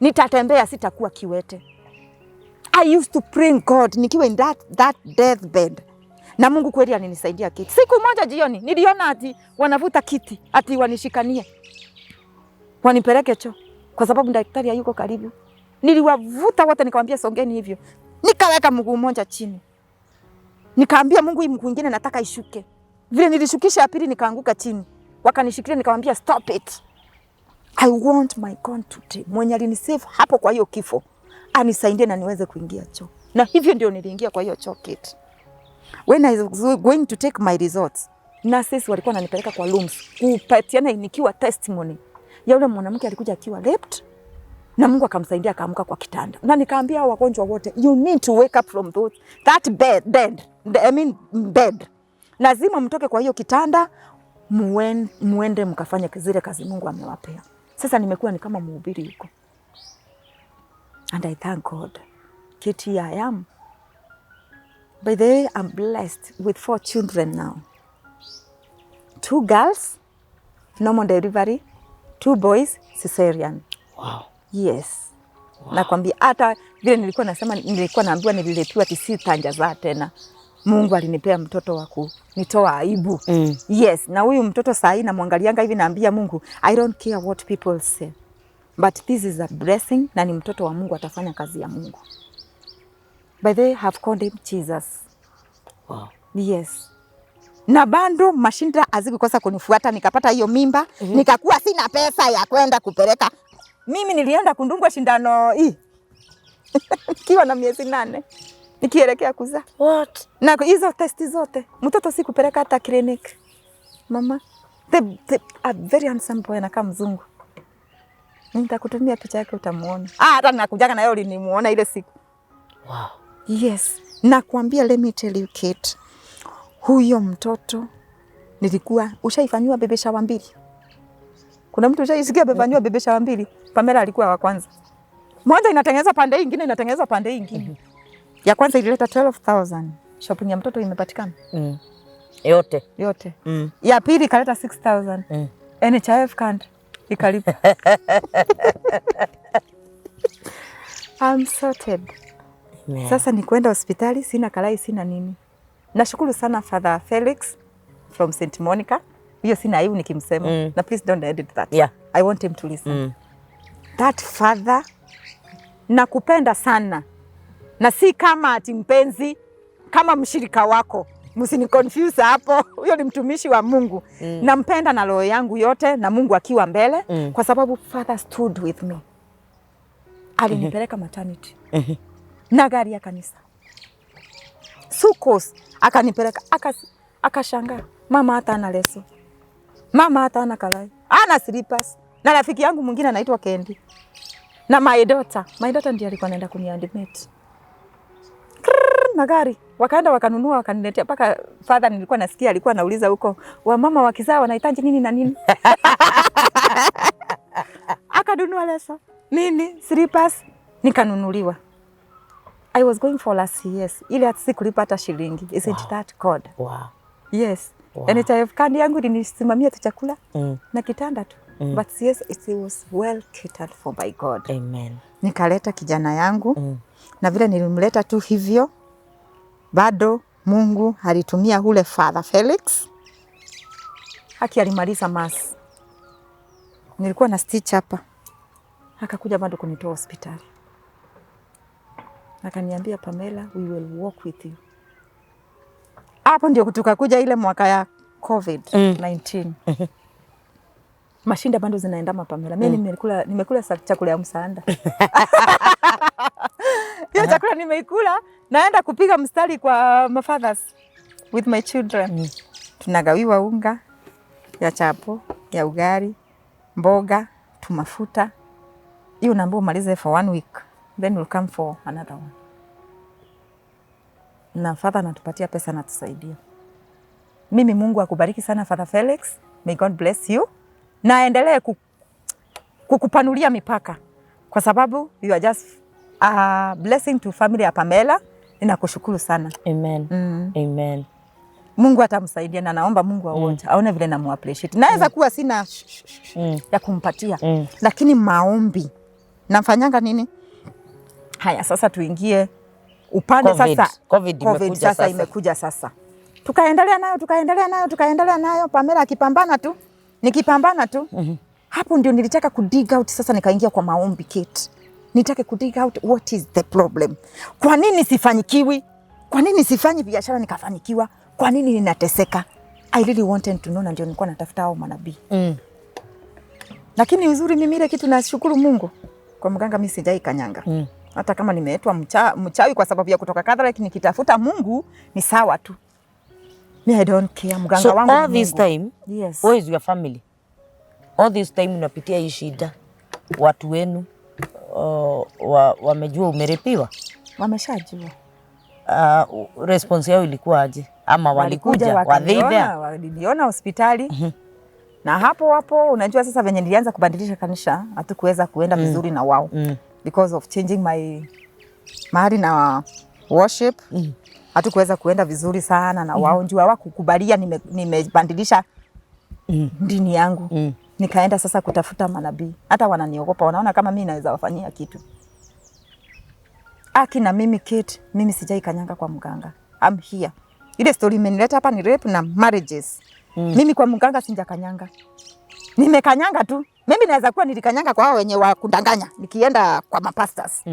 nitatembea, sitakuwa kiwete. I used to pray God nikiwa in that deathbed, na Mungu kweli alinisaidia kiti. Siku moja jioni niliona ati wanavuta kiti ati wanishikanie wanipeleke choo kwa sababu daktari hayuko karibu. Niliwavuta wote nikamwambia songeni hivyo, nikaweka mguu mmoja chini, nikaambia Mungu, hii mguu mwingine nataka ishuke. Vile nilishukisha ya pili nikaanguka chini, wakanishikilia, nikamwambia stop it. I want my God today, mwenye alinisave hapo kwa hiyo kifo anisaidie na niweze kuingia choo. Na hivyo ndio niliingia kwa hiyo choo, Kate. When I was going to take my results, nurses walikuwa wananipeleka kwa rooms kupatiana nikiwa testimony ya yule mwanamke alikuja akiwa raped na Mungu akamsaidia akaamka kwa kitanda. Na nikaambia hao wagonjwa wote, you need to wake up from that bed, I mean bed. Lazima mtoke kwa hiyo kitanda muende mkafanye zile kazi Mungu amewapea. Sasa nimekuwa ni kama mhubiri huko. And I thank God. Kate, I am. By the way, I'm blessed with four children now. Two girls, normal delivery, two boys, cesarean. Yes. Wow. Nakwambia hata vile nilikuwa nasema, nilikuwa naambiwa nililepiwa ati sitazaa tena. Mungu alinipea mtoto wa kunitoa aibu. Yes, na huyu mtoto saa hii namwangalianga hivi naambia Mungu, I don't care what people say. But this is a blessing na ni mtoto wa Mungu, atafanya kazi ya Mungu. By the way, have called him Jesus. Yes. Na bado mashinda hazikukosa kunifuata, nikapata hiyo mimba, nikakuwa sina pesa ya kwenda kupeleka. Mimi nilienda kundungwa shindano hii nikiwa na miezi 8 nikielekea kuzaa. What? Na hizo testi zote mtoto sikupeleka hata clinic. Mama, a very handsome boy, anakaa mzungu. Nitakutumia picha yake utamuona. Ah, hata nakujaga na yeye ulinimuona ile siku. Yes, nakwambia, let me tell you Kate, huyo mtoto nilikuwa ushaifanyiwa baby shower mbili. Kuna mtu ushaisikia amefanyiwa baby shower mbili? Pamela alikuwa wa kwanza. Moja inatengeneza pande hii, ingine inatengeneza pande hii ingine. Ya kwanza ilileta 12,000. Shopping ya mtoto imepatikana Yote. Yote. Ya pili ikaleta 6,000. NHIF card ikalipa. I'm sorted. Amen. Sasa ni kwenda hospitali, sina kalai, sina nini. Nashukuru sana Father Felix from St. Monica. Hiyo sina aibu nikimsema. Na please don't edit that. I want him to listen. That father, nakupenda sana, na si kama ati mpenzi, kama mshirika wako. Msini confuse hapo. Huyo ni mtumishi wa Mungu. Nampenda na roho yangu yote na Mungu akiwa mbele kwa sababu father stood with me. Alinipeleka maternity na gari ya kanisa Sukos, akanipeleka, akashangaa, mama hata ana leso, mama hata ana kalai, ana slippers. Na rafiki yangu mwingine anaitwa Kendi na my daughter ndiye alikuwa anaenda kuniadmit na gari, wakaenda wakanunua wakaniletea mpaka father. Nilikuwa nasikia alikuwa anauliza huko, wamama wakizaa wanahitaji nini na nini. Akanunua leso, nini, slippers, nikanunuliwa. I was going for last years, ile hata sikulipa hata shilingi. Isn't that God? Yes. NHIF kadi yangu ilinisimamia tu chakula na kitanda tu, but yes, it was well catered for by God. Amen. Nikaleta kijana yangu na vile nilimleta tu hivyo, bado Mungu alitumia ule Father Felix, haki alimaliza mass. Nilikuwa na stitch hapa, akakuja bado kunitoa hospitali, akaniambia, "Pamela, we will walk with you." Hapo ndio tukakuja ile mwaka ya COVID 19. Mashinda bado zinaendama, Pamela. Mimi nimekula chakula ya msaada. Hiyo chakula nimeikula, naenda kupiga mstari kwa mafathers with my children. Tunagawiwa unga ya chapo, ya ugali, mboga, tumafuta. Hiyo naambiwa umalize for one week, then we'll come for another one. Na father anatupatia pesa, anatusaidia. Mimi Mungu akubariki sana, Father Felix. May God bless you. Na aendelee kukupanulia mipaka kwa sababu you are just a blessing to family ya Pamela. Ninakushukuru sana. Amen. Amen. Mungu atamsaidia na naomba Mungu awote aone vile namu appreciate. Naweza kuwa sina ya kumpatia lakini maombi nafanyanga nini? Haya, sasa tuingie upande COVID. sasa. COVID imekuja sasa, sasa. Imekuja sasa, tukaendelea nayo, tukaendelea nayo, tukaendelea nayo, Pamela akipambana tu, nikipambana tu. Hapo ndio nilitaka ku dig out sasa, nikaingia kwa maombi, Kate, nitake ku dig out what is the problem, kwa nini sifanyikiwi, kwa nini sifanyi biashara nikafanyikiwa, kwa nini ninateseka? I really wanted to know, na ndio nilikuwa natafuta hao manabii. Lakini uzuri mimi ile kitu nashukuru Mungu, kwa mganga mimi sijai kanyanga. Hata kama nimeetwa mchawi kwa sababu ya kutoka Catholic nikitafuta Mungu ni sawa tu. Me, I don't care. Mganga So wangu all ni this Mungu. time, Yes. where is your family? All this time unapitia hii shida, watu wenu wamejua umerepiwa? Wameshajua. Response yao ilikuwa aje? Ama walikuja, were they there? Wakaniona, waliniona hospitali na hapo hapo, unajua sasa venye nilianza kubadilisha kanisa, hatukuweza kuenda vizuri na wao because of changing my mahali na worship. Hatukuweza kuenda vizuri sana na wao juu hawakukubalia nimebadilisha dini yangu. Nikaenda sasa kutafuta manabii, hata wananiogopa, wanaona kama mimi naweza wafanyia kitu. Aki na mimi Kate, mimi sijai kanyanga kwa mganga. I'm here. Ile story imenileta hapa ni rape na marriages. Mimi kwa mganga sijakanyanga. Nimekanyanga tu. Mimi naweza kuwa nilikanyanga kwa hao wenye wa kudanganya nikienda kwa mapastors.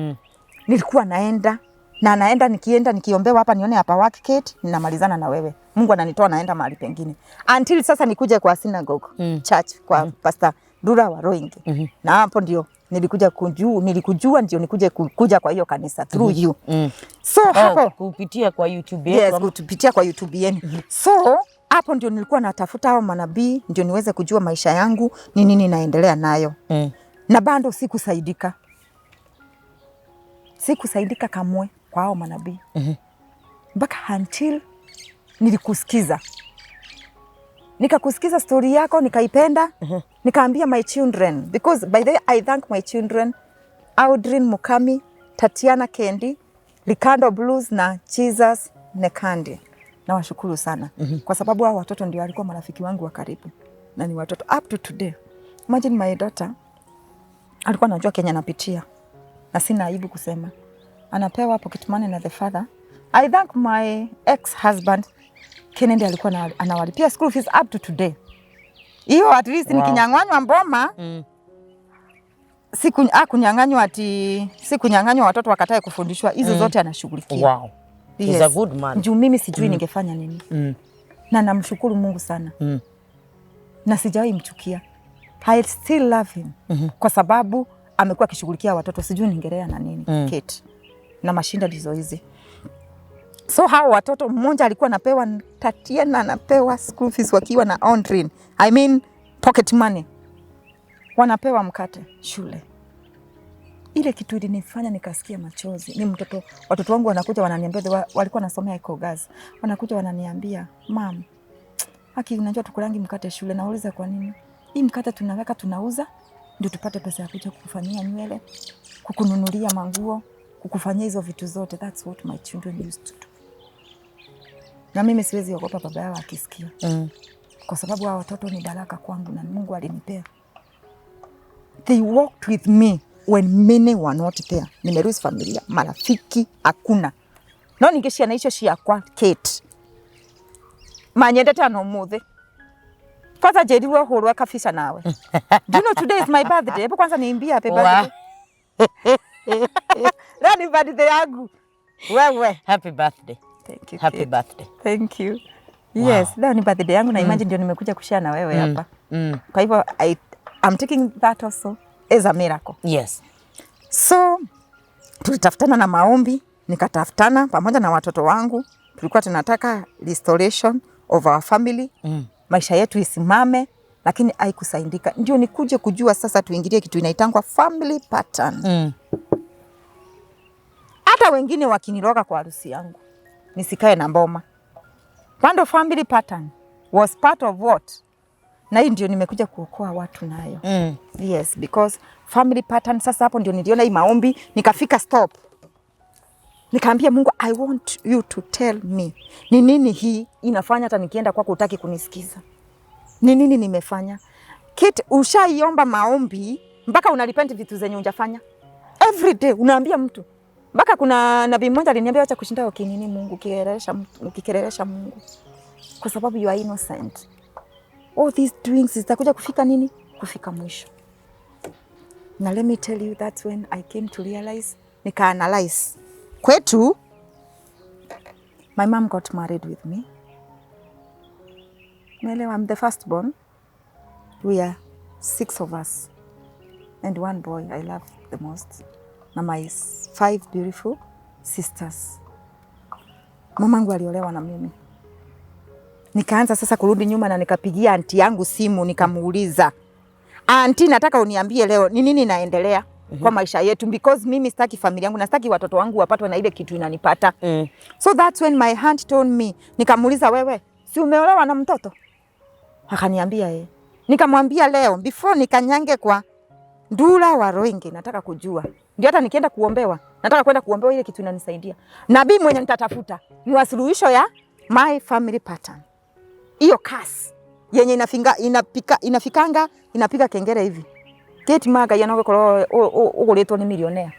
Nilikuwa naenda na naenda, nikienda nikiombewa hapa nione hapa work, Kate, ninamalizana na wewe. Mungu ananitoa, naenda mahali pengine. Until sasa nikuje kwa synagogue church kwa Pastor Dura wa Roinge. Na hapo ndio nilikuja kujua, nilikujua ndio nikuje kuja kwa hiyo kanisa through you. So hapo Oh, kupitia kwa YouTube yetu. Yes, kupitia kwa YouTube yenu. So hapo ndio nilikuwa natafuta hao manabii ndio niweze kujua maisha yangu ni nini naendelea nayo. Na bado sikusaidika, sikusaidika kamwe kwa hao manabii mpaka until nilikusikiza, nikakusikiza story yako nikaipenda. Nikaambia my children, because by the way I thank my children, Audrin Mukami, Tatiana Kendi, Ricardo Blues na Jesus Nekandi. Nawashukuru sana kwa sababu hao watoto ndio walikuwa marafiki wangu wa karibu na ni watoto up to today. Imagine my daughter alikuwa anajua Kenya napitia na sina aibu kusema, anapewa pocket money na the father. I thank my ex husband Kennedy, alikuwa anawalipia school fees up to today. Hiyo at least nikinyang'anywa mboma siku kunyang'anywa, ati si kunyang'anywa watoto wakatae kufundishwa, hizo zote anashughulikia. Wow. He's a good man. Juu mimi sijui ningefanya nini na namshukuru Mungu sana na sijawahi mchukia. I still love him kwa sababu amekuwa akishughulikia watoto, sijui ningelea na nini Kate na mashinda ndizo hizi. So hao watoto, mmoja alikuwa anapewa, Tatiana anapewa school fees wakiwa na Ondrin, I mean pocket money, wanapewa mkate shule. Ile kitu ilinifanya nikasikia machozi ni mtoto, watoto wangu wanakuja wananiambia, walikuwa wanasomea Ecogas, wanakuja wananiambia, "Mum, haki unajua tukulangi mkate shule." Nauliza, "Kwa nini?" "Hii mkate tunaweka, tunauza ndio tupate pesa ya kuja kukufanyia nywele, kukununulia manguo, kukufanyia hizo vitu zote." That's what my children used to do. Na mimi siwezi ogopa baba yao akisikia kwa sababu hawa watoto ni baraka kwangu na Mungu alinipea. They walked with me when many were not there. Nimelose familia, marafiki hakuna. No ningĩ ciana icio ciakwa Kate manyendete ana ũmũthĩ, kwanza njĩrirwo hũrwe kabisa nawe. Do you know today is my birthday? Hebu kwanza niimbie happy birthday. Leo ni birthday yangu. Wewe. Happy birthday. Thank you. Happy Kate. birthday. Thank you. Yes, leo ni birthday yangu na imagine ndio nimekuja kushare na wewe hapa. Kwa hivyo I'm taking that also as a miracle. So tulitafutana na maombi, nikatafutana pamoja na watoto wangu. Tulikuwa tunataka restoration of our family, maisha yetu isimame, lakini haikusaidika. Ndio nikuje kujua sasa tuingilie kitu inaitangwa family pattern. Hata wengine wakiniroga kwa harusi yangu nisikae na mboma. Bando family pattern was part of what? Na hii ndio nimekuja kuokoa watu nayo. Yes, because family pattern sasa hapo ndio niliona hii maombi nikafika stop. Nikaambia Mungu, "I want you to tell me ni nini hii inafanya hata nikienda kwako hutaki kunisikiza. Ni nini nimefanya?" Kit, ushaiomba maombi mpaka unarepent vitu zenye hujafanya. Every day unaambia mtu. Mpaka kuna nabii mmoja aliniambia, "Acha kushinda ukinini Mungu, ukikelelesha Mungu. Kwa sababu you are innocent. All these doings zitakuja kufika nini? Kufika mwisho." Na let me tell you, that's when I came to realize, nika analyze. Kwetu, my mom got married with me. Umeelewa? I'm the first born. We are Six of us and one boy I love the most, na my five beautiful sisters. Mamangu aliolewa na mimi. Nikaanza sasa kurudi nyuma na nikapigia auntie yangu simu nikamuuliza, "Auntie, nataka uniambie leo ni nini inaendelea kwa maisha yetu, because mimi sitaki familia yangu na sitaki watoto wangu wapatwe na ile kitu inanipata." So that's when my aunt told me, nikamuuliza, "Wewe si umeolewa na mtoto?" Akaniambia eh. Nikamwambia leo before nikanyange kwa Ndura wa Rwenge nataka kujua. Ndio hata nikienda kuombewa, nataka kwenda kuombewa ile kitu inanisaidia. Nabii mwenye nitatafuta ni wa suluhisho ya my family pattern. Hiyo curse yenye inafinga, inapika, inafikanga inapiga kengere hivi. Kate maga yana gukorwo uguritwo ni millionaire.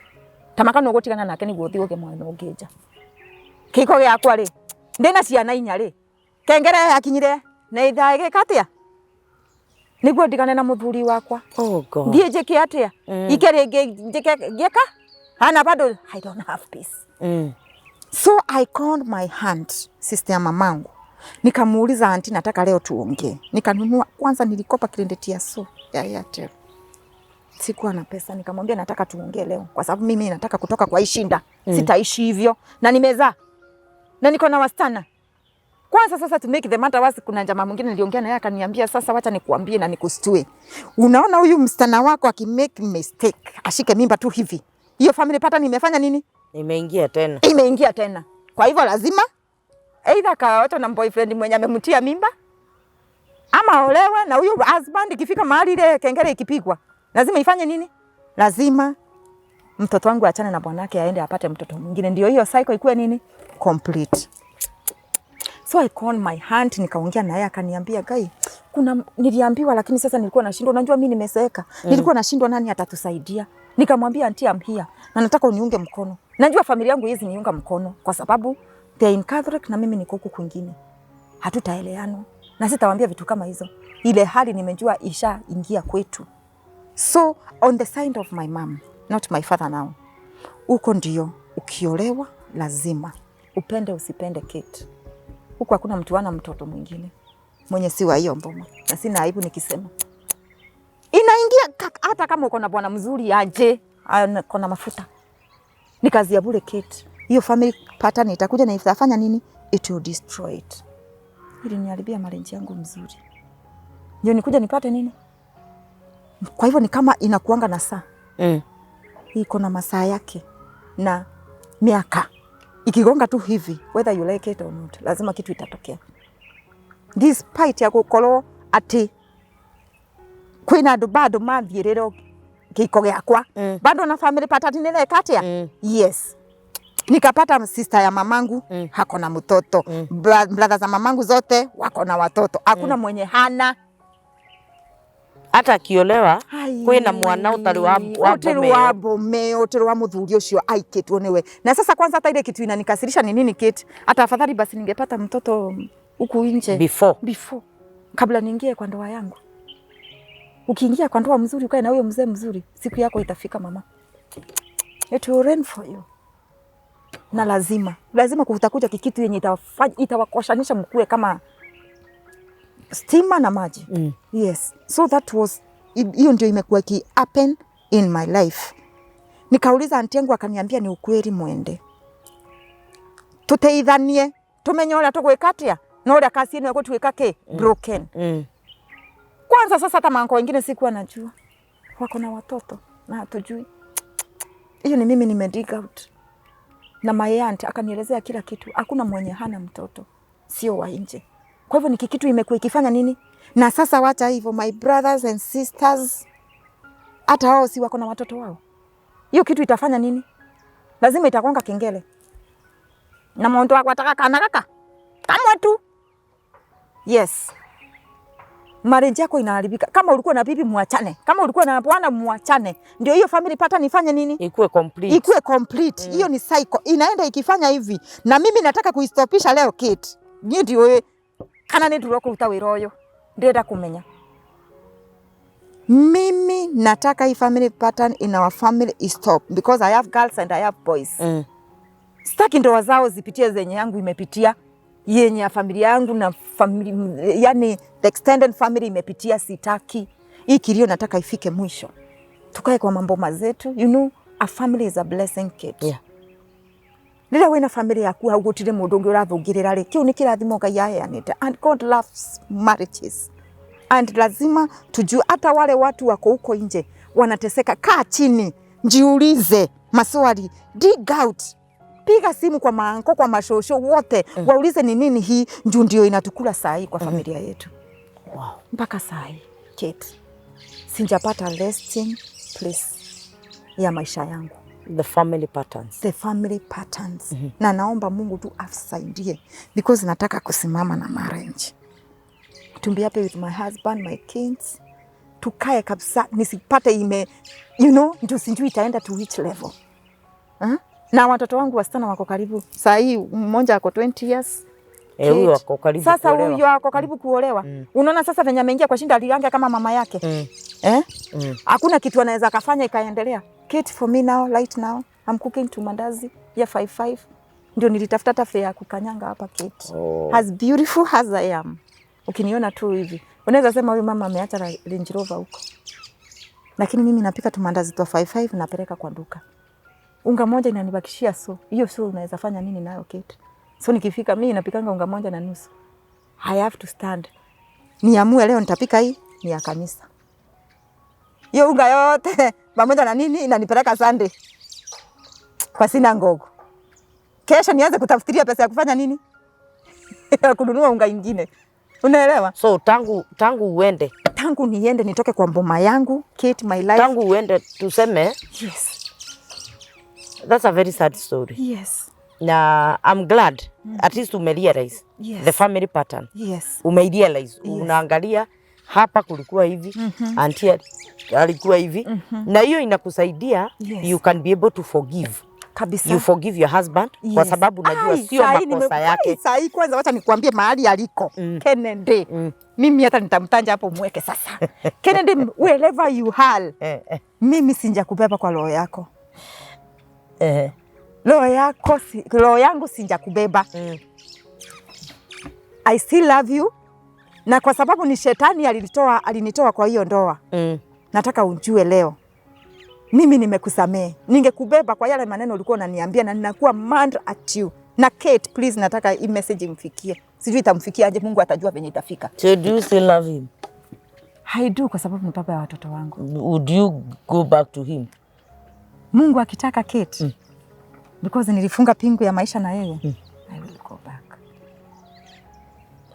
Tamaka no gutigana nake niguo uthi uge mwana ũngĩ nja. Kĩhiko gĩakwa rĩ, ndĩna ciana inya rĩ, kengere yakinyire na ithaa ĩgĩka atĩa nĩguo ndigane na mũthuri wakwa. Oh God. Thiĩ njĩke atĩa ike rĩngĩ njĩke ngĩka hana bado I don't have peace. So I called my aunt, sister ya mamangu, nikamuuliza, "Auntie, nataka leo tuongee." Nikanunua kwanza, nilikopa credit ya so ya Airtel, sikuwa na pesa. Nikamwambia nataka tuongee leo kwa sababu mimi nataka kutoka kwa hii shinda. Sitaishi hivyo na nimezaa na niko na wasichana. Kwanza sasa to make the matter worse, kuna jamaa mwingine niliongea naye akaniambia, "Sasa wacha nikuambie na nikustue. Unaona huyu msichana wako akimake mistake, ashike mimba tu hivi, hiyo family pattern imefanya nini? Imeingia tena. Imeingia tena. Kwa hivyo lazima either akaachwa na boyfriend mwenye amemtia mimba ama olewe na huyo husband. Ikifika mahali ile kengele ikipigwa, lazima ifanye nini? Lazima mtoto wangu achane na bwanake aende apate mtoto mwingine, ndio hiyo cycle ikuwe nini? Complete." So I called my aunt nikaongea naye akaniambia, "Gai, kuna niliambiwa lakini sasa nilikuwa nashindwa, unajua mimi nimezeeka. Nilikuwa nashindwa nani atatusaidia." Nikamwambia, "Auntie, I'm here na nataka uniunge mkono. Najua familia yangu hizi niunga mkono kwa sababu they are in Catholic na mimi niko huku kwingine. Hatutaelewana na sitawaambia vitu kama hizo. Ile hali nimejua isha ingia kwetu." So on the side of my mom, not my father now. Huko ndio ukiolewa lazima upende usipende, Kate. Huku hakuna mtu ana mtoto mwingine mwenye si wa hiyo mboma, na sina aibu nikisema. Inaingia hata kama uko na bwana mzuri aje, ako na mafuta, ni kazi ya bure, Kate. Hiyo family pattern itakuja na itafanya nini? It will destroy it. Ili niharibia marriage yangu mzuri, ndio nikuja nipate nini? Kwa hivyo ni kama inakuanga na saa, iko na masaa yake na miaka ikigonga tu hivi, whether you like it or not, lazima kitu itatokea. Despite ya gukorwo ati kwina andu bado mathiĩrĩrwo kĩhiko gĩakwa, bado na family pattern nĩreka atĩa? Yes, nikapata sister ya mamangu hako na mtoto, brother za mamangu zote wako na watoto, hakuna mwenye hana. Hata akiolewa kwina mwana utari wa utari mbome wa ĩyo. Mbome utari wa muthuri ucio aikitwo niwe. Na sasa kwanza hata ile kitu inanikasirisha ni nini, Kate? Hata afadhali basi ningepata mtoto huku nje before. Before, kabla niingie kwa ndoa yangu. Ukiingia kwa ndoa mzuri, ukae na huyo mzee mzuri, siku yako itafika, mama. It will rain for you. Na lazima lazima kutakuja kikitu yenye itawakoshanisha mkue kama stima na maji. Yes, so that was hiyo ndio imekuwa iki happen in my life. Nikauliza auntie yangu akaniambia ni ukweli, mwende tuteithanie tumenye uria tugwika atia na uria kasi ino ĩgũtuĩka kĩ broken. Kwanza sasa hata manko wengine sikuwa najua wako na watoto na hatujui. Hiyo ni mimi nime dig out na my aunt akanielezea kila kitu. Hakuna mwenye hana mtoto, sio wa nje. Kwa hivyo ni kitu imekuwa ikifanya nini? Na sasa wacha hivyo, my brothers and sisters, hata wao si wako na watoto wao. Hiyo kitu itafanya nini? Lazima itagonga kengele na mundu agwataga kana gaka kamwe tu. Yes, marriage yako inaharibika. Kama ulikuwa na bibi muachane, kama ulikuwa na bwana muachane, ndio hiyo family pattern ifanye nini? Ikuwe complete. Ikuwe complete. Hiyo ni cycle inaenda ikifanya hivi, na mimi nataka kuistopisha leo, Kate. Niĩ ndiũĩ kana nĩ ndurwo kũruta wĩra ũyũ, ndĩrenda kũmenya. Mimi nataka hii family pattern in our family is stop because I have girls and I have boys. Sitaki ndoa zao zipitie zenye yangu imepitia, yenye ya familia yangu na family, yani the extended family imepitia, sitaki. Hii kilio nataka ifike mwisho, tukae kwa mambo mazetu. A family is a blessing, Kate. Rĩrĩa wĩna family yaku hau gũtirĩ mũndũ ũngĩ ũrathũngĩrĩra rĩ, kĩu nĩ kĩrathimo Ngai aheanĩte, and God loves marriages, and lazima tujue hata wale watu wako huko nje wanateseka. Kaa chini, jiulize maswali, dig out, piga simu kwa mauncle, kwa mashosho wote, waulize ni nini hii njuu ndio inatukula saa hii kwa familia yetu. Mpaka saa hii, Kate, sijapata resting place ya maisha yangu. The family patterns. The family patterns. Na naomba Mungu tu asaidie because nataka kusimama na marriage, to be happy with my husband, my kids, tukae kabisa, nisipate ime ndio sijui itaenda to which level, huh? Na watoto wangu wasichana wako karibu saa hii, mmoja ako 20 years. Eh, huyo Kate. ako karibu Sasa kuolewa. huyo ako karibu kuolewa. Unaona sasa venye ameingia kwa shinda aliange kama mama yake, eh? Hakuna kitu anaweza akafanya ikaendelea. Kate, for me now, right now, I'm cooking tu mandazi ya 55 ndio nilitafuta hata fare ya kukanyanga hapa, Kate. As beautiful as I am, ukiniona tu hivi unaweza sema huyu mama ameacha Range Rover huko, lakini mimi napika tu mandazi twa 55 napeleka kwa duka. Unga moja inanibakishia, so hiyo so unaweza fanya nini nayo, Kate? So nikifika mimi napikanga unga moja na nusu. I have to stand niamue leo nitapika hii ni ya kanisa. Hiyo unga yote pamoja na nini inanipeleka Sunday kwa sinagogue. Kesho nianze kutafutiria pesa ya kufanya nini, ya kununua unga ingine. Unaelewa? So tangu uende Tangu niende nitoke kwa mboma yangu, Kate, my life. Tangu uende tuseme, that's a very sad story. Na I'm glad at least umerealize the family pattern. Umerealize, unaangalia hapa kulikuwa hivi, auntie alikuwa hivi, na hiyo inakusaidia, you can be able to forgive. Kabisa. You forgive your husband kwa sababu unajua Ai, sio saa hii makosa yake. Ai, saa hii kwanza wacha nikuambie mahali aliko. Kennedy. Mimi hata nitamtanja hapo mweke sasa. Kennedy, wherever you are, mimi sinjakubeba kwa roho yako. Roho yako si, roho yangu sinjakubeba. I still love you, na kwa sababu ni shetani alinitoa kwa hiyo ndoa. Nataka ujue leo mimi nimekusamehe. Ningekubeba kwa yale maneno ulikuwa unaniambia na ninakuwa mad at you. Na Kate, please, nataka hii message imfikie. Sijui itamfikia aje, Mungu atajua venye itafika. So do you still love him? I do, kwa sababu ni baba ya watoto wangu. Would you go back to him? Mungu akitaka, Kate. Because nilifunga pingu ya maisha na yeye. I will go back.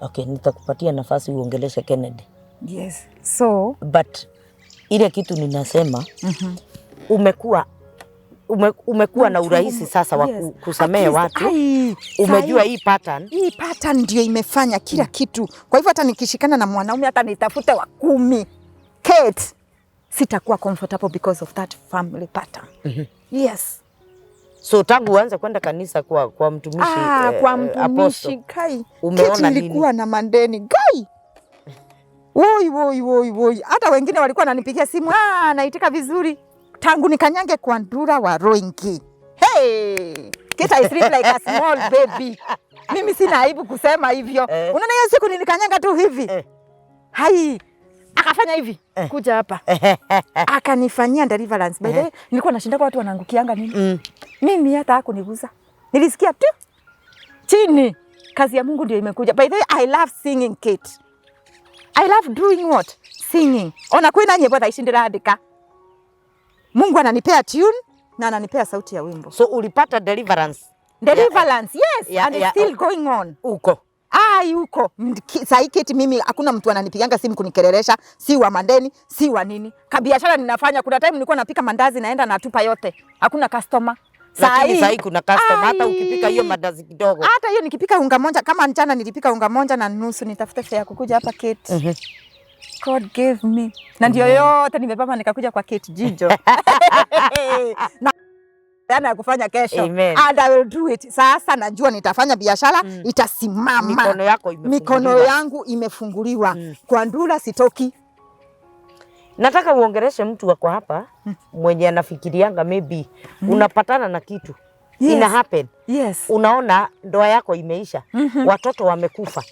Okay, nitakupatia nafasi uongeleshe Kennedy. Yes. So, But ile kitu ninasema, umekuwa na urahisi sasa wa kusamehe At least, watu. ai, Umejua sahi- hii pattern. Hii pattern ndio imefanya kila kitu. Kwa hivyo hata nikishikana na mwanaume, hata nitafute wa 10, Kate, sitakuwa comfortable because of that family pattern. Yes. So tangu uanze kwenda kanisa kwa mtumishi, Kwa apostle, mtumishi kai. umeona Kate, nini? nilikuwa na mandeni gai. Woi woi woi woi, hata wengine walikuwa wananipigia simu, naitika vizuri. Tangu nikanyange kwa Ndura wa Roingi. Hey! Kate, I sleep like a small baby. Mimi sina aibu kusema hivyo. Unaona hiyo siku nilikanyanga tu hivi. Hai. Akafanya hivi. Kuja hapa. Akanifanyia deliverance. By the way, nilikuwa nashinda kwa watu wanaangukianga nini? Mimi hata hakuniguza. Nilisikia tu chini. Kazi ya Mungu ndio imekuja. By the way, I love singing, Kate. I love doing what? Singing. Ona kwina nyimbo thaa ici ndĩrandĩka. Mungu ananipea tune na ananipea sauti ya wimbo. So ulipata deliverance Deliverance, yes, and it's still going on. Uko. Ai, huko sahi Kate, mimi hakuna mtu ananipiganga simu kunikelelesha, si wa mandeni, si wa nini. Kabiashara ninafanya, kuna time nilikuwa napika mandazi naenda natupa yote. Hakuna customer. Lakini sahi kuna customer, hata Ai. ukipika hiyo mandazi kidogo. Hata hiyo nikipika unga moja, kama mchana nilipika unga moja na nusu, nitafute fare ya kukuja hapa, Kate. God gave me. Na ndio yote nimepama nikakuja kwa Kate Jijo. Na yana ya kufanya kesho. Amen. And I will do it. Sasa najua nitafanya biashara, itasimama. Mikono yako imefunguliwa. Mikono yangu imefunguliwa. Kwa Ndula sitoki. Nataka uongeleshe mtu wako hapa mwenye anafikirianga maybe unapatana na kitu Ina happen. Unaona ndoa yako imeisha, watoto wamekufa,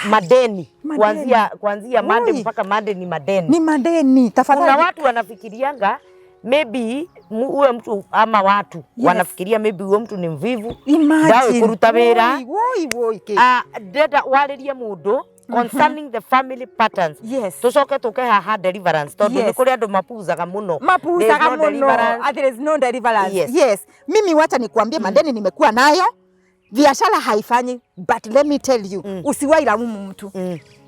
madeni. Madeni. Kuanzia Monday Ui. mpaka Monday ni madeni. Ni madeni. Kuna Tafadhali. watu wanafikirianga maybe uwe mtu ama watu wanafikiria maybe huyo mtu ni mvivu. Imagine. Ndawe kuruta wĩra. Woi, woi, woi, Kate. Ndenda warĩrie mũndũ concerning the family patterns. Tucoke tuke haha deliverance, tondũ nĩ kũrĩ andũ mapuzaga mũno. Mapuzaga There is no muno. deliverance. Ah, there is no deliverance. Yes. Mimi wacha nikuambie, madeni nimekuwa nayo, biashara haifanyi, but let me tell you, usiwahi laumu mtu.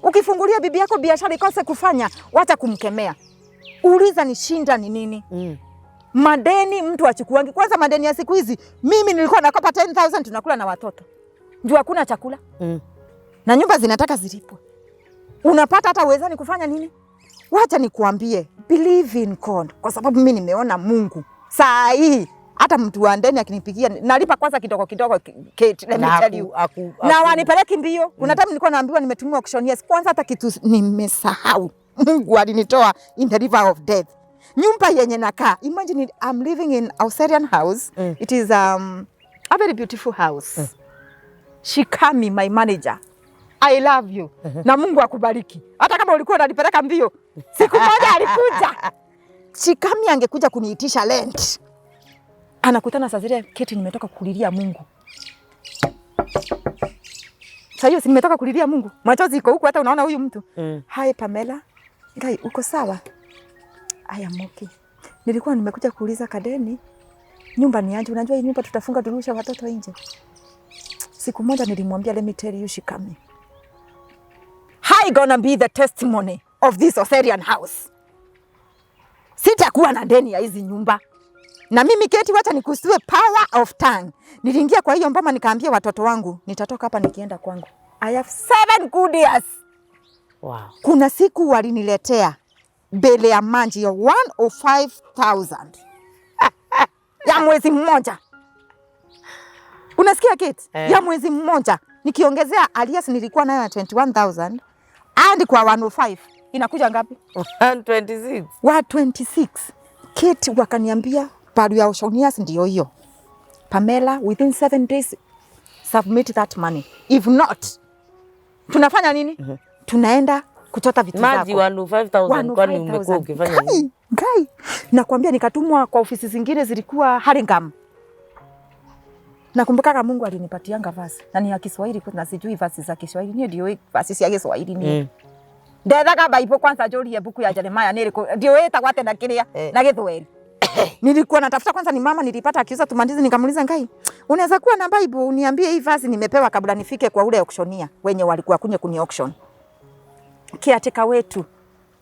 Ukifungulia bibi yako biashara ikose kufanya, wacha kumkemea, uliza ni shinda ni nini. Madeni mtu achukuangi kwanza, madeni ya siku hizi, mimi nilikuwa nakopa 10,000 tunakula na watoto juu hakuna chakula na nyumba zinataka zilipwe, unapata hata uwezani kufanya nini. Wacha nikuambie, believe in God, kwa sababu mimi nimeona Mungu saa hii. Hata mtu wa ndeni akinipigia nalipa kwanza kidogo kidogo. Kate, let me Na tell you. Na wanipeleki mbio. Kuna time nilikuwa naambiwa nimetumiwa auction. Yes, kwanza hata kitu nimesahau. Mungu alinitoa in the river of death. Nyumba yenye nakaa, imagine I'm living in Australian house. It is a very beautiful house. Shikami, my manager, I love you. Na Mungu akubariki. Hata kama ulikuwa unanipeleka mbio. Siku moja alikuja. Shikami angekuja kuniitisha rent. Anakutana saa zile, Kate, nimetoka kulilia Mungu. Sasa hiyo si nimetoka kulilia Mungu. Machozi iko huku hata unaona huyu mtu. Hi Pamela. Ngai, uko sawa? I am okay. Nilikuwa nimekuja kuuliza kadeni. Nyumba ni aje? Unajua hii nyumba tutafunga turusha watoto nje. Siku moja nilimwambia, let me tell you, Shikami, I gonna be the testimony of this Oserian house. Sitakuwa na deni ya hizi nyumba. Na mimi Kate, wacha nikusue, power of tongue. Niliingia kwa hiyo mboma nikaambia watoto wangu, nitatoka hapa nikienda kwangu. I have 7 good years. Kuna siku waliniletea bill ya maji ya 105,000 ya mwezi mmoja. Unasikia, Kate? Eh. Ya mwezi mmoja nikiongezea arrears nilikuwa nayo ya 21,000 and kwa 105 inakuja ngapi? 126. Wa 26. Kate, wakaniambia paru ya auctioneers ndio hiyo. Pamela, within 7 days submit that money. If not, tunafanya nini? Tunaenda kuchota vitu Maji zako. 105,000, kwani umekuwa 105,000. ukifanya nini? Kai, kai. Nakwambia nikatumwa kwa ofisi zingine zilikuwa Hurlingham. Nakumbuka Mungu alinipatianga verse na ni ya Kiswahili na sijui verse za Kiswahili. Niĩ ndiũĩ verse cia Kiswahili niĩ. Ndethaga Bible kwanza njũrie mbuku ya Jeremiah nĩ ĩrĩkũ, ndiũĩ ĩtagwo atĩa na kĩrĩa na Gĩthweri. Nilikuwa natafuta kwanza, ni mama nilipata akiuza tumandizi, nikamuuliza, "Ngai, unaweza kuwa na Bible uniambie hii verse nimepewa kabla nifike kwa ule auctioneer wenye walikuwa kunye kuni auction?" Caretaker wetu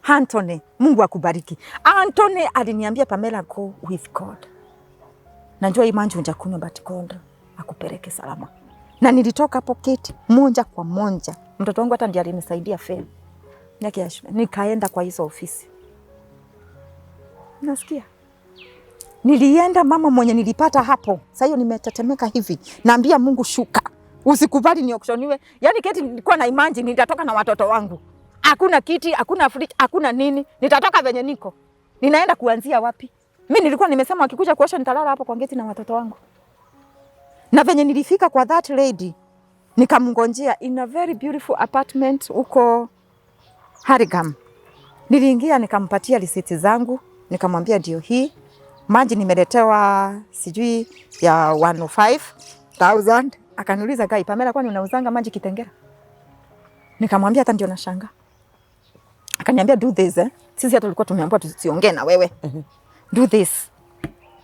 Anthony, Mungu akubariki. Anthony aliniambia, "Pamela, go with God. Najua hii maji hujakunywa, but God akupeleke salama." Na nilitoka hapo, Kate, moja kwa moja. Mtoto wangu hata ndiye alinisaidia fare yake ya shule. Nikaenda kwa hizo ofisi. Nasikia? Nilienda, mama mwenye nilipata hapo. Sasa hiyo nimetetemeka hivi. Naambia Mungu, shuka. Usikubali ni auctioniwe. Yaani Kate, nilikuwa na imagine nitatoka na watoto wangu. Hakuna kiti, hakuna fridge, hakuna nini. Nitatoka venye niko. Ninaenda kuanzia wapi? Mimi nilikuwa nimesema wakikuja kuosha nitalala hapo kwa geti na watoto wangu. Na venye nilifika kwa that lady, nikamngonjea in a very beautiful apartment huko Hurlingham. Niliingia nikampatia risiti zangu, nikamwambia ndio hii maji nimeletewa sijui ya 105,000. Akaniuliza, "Gai Pamela, kwani unauzanga maji Kitengela?" Nikamwambia hata ndio nashangaa. Akaniambia, "Do this, eh. Sisi hata tulikuwa tumeambiwa tusiongee na wewe. Do this.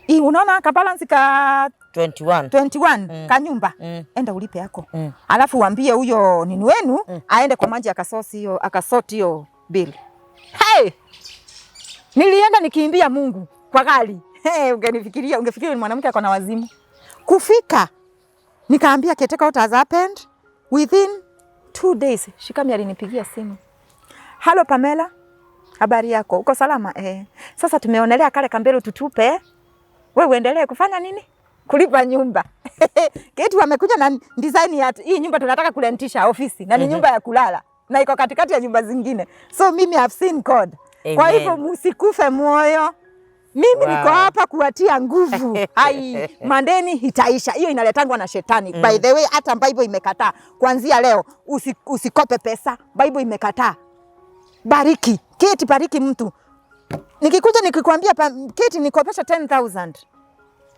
Hii unaona ka balance ka 21. 21 ka nyumba. Enda ulipe yako. Alafu uambie huyo nini wenu aende kwa maji akasosi hiyo, akasort hiyo bill." Hey! Nilienda nikiimbia Mungu kwa gari. Hey, ungenifikiria, ungefikiria ni mwanamke ako na wazimu. Kufika nikaambia caretaker what has happened. Within 2 days Shikami alinipigia simu. "Halo Pamela, habari yako? Uko salama?" "Eh." "Sasa tumeonelea kale kabill tutupe. Wewe uendelee kufanya nini? Kulipa nyumba." Kate, wamekuja na design ya hii nyumba tunataka kurentisha ofisi na ni nyumba ya kulala na iko katikati ya nyumba zingine. So mimi have seen God. Kwa Amen. hivyo msikufe moyo. Mimi niko hapa kuwatia nguvu. Ai, mandeni itaisha. Hiyo inaletangwa na shetani. By the way, hata Bible imekataa. Kuanzia leo usikope pesa. Bible imekataa. Bariki. Keti, bariki mtu. Nikikuja nikikwambia, "Keti, nikopesha 10,000."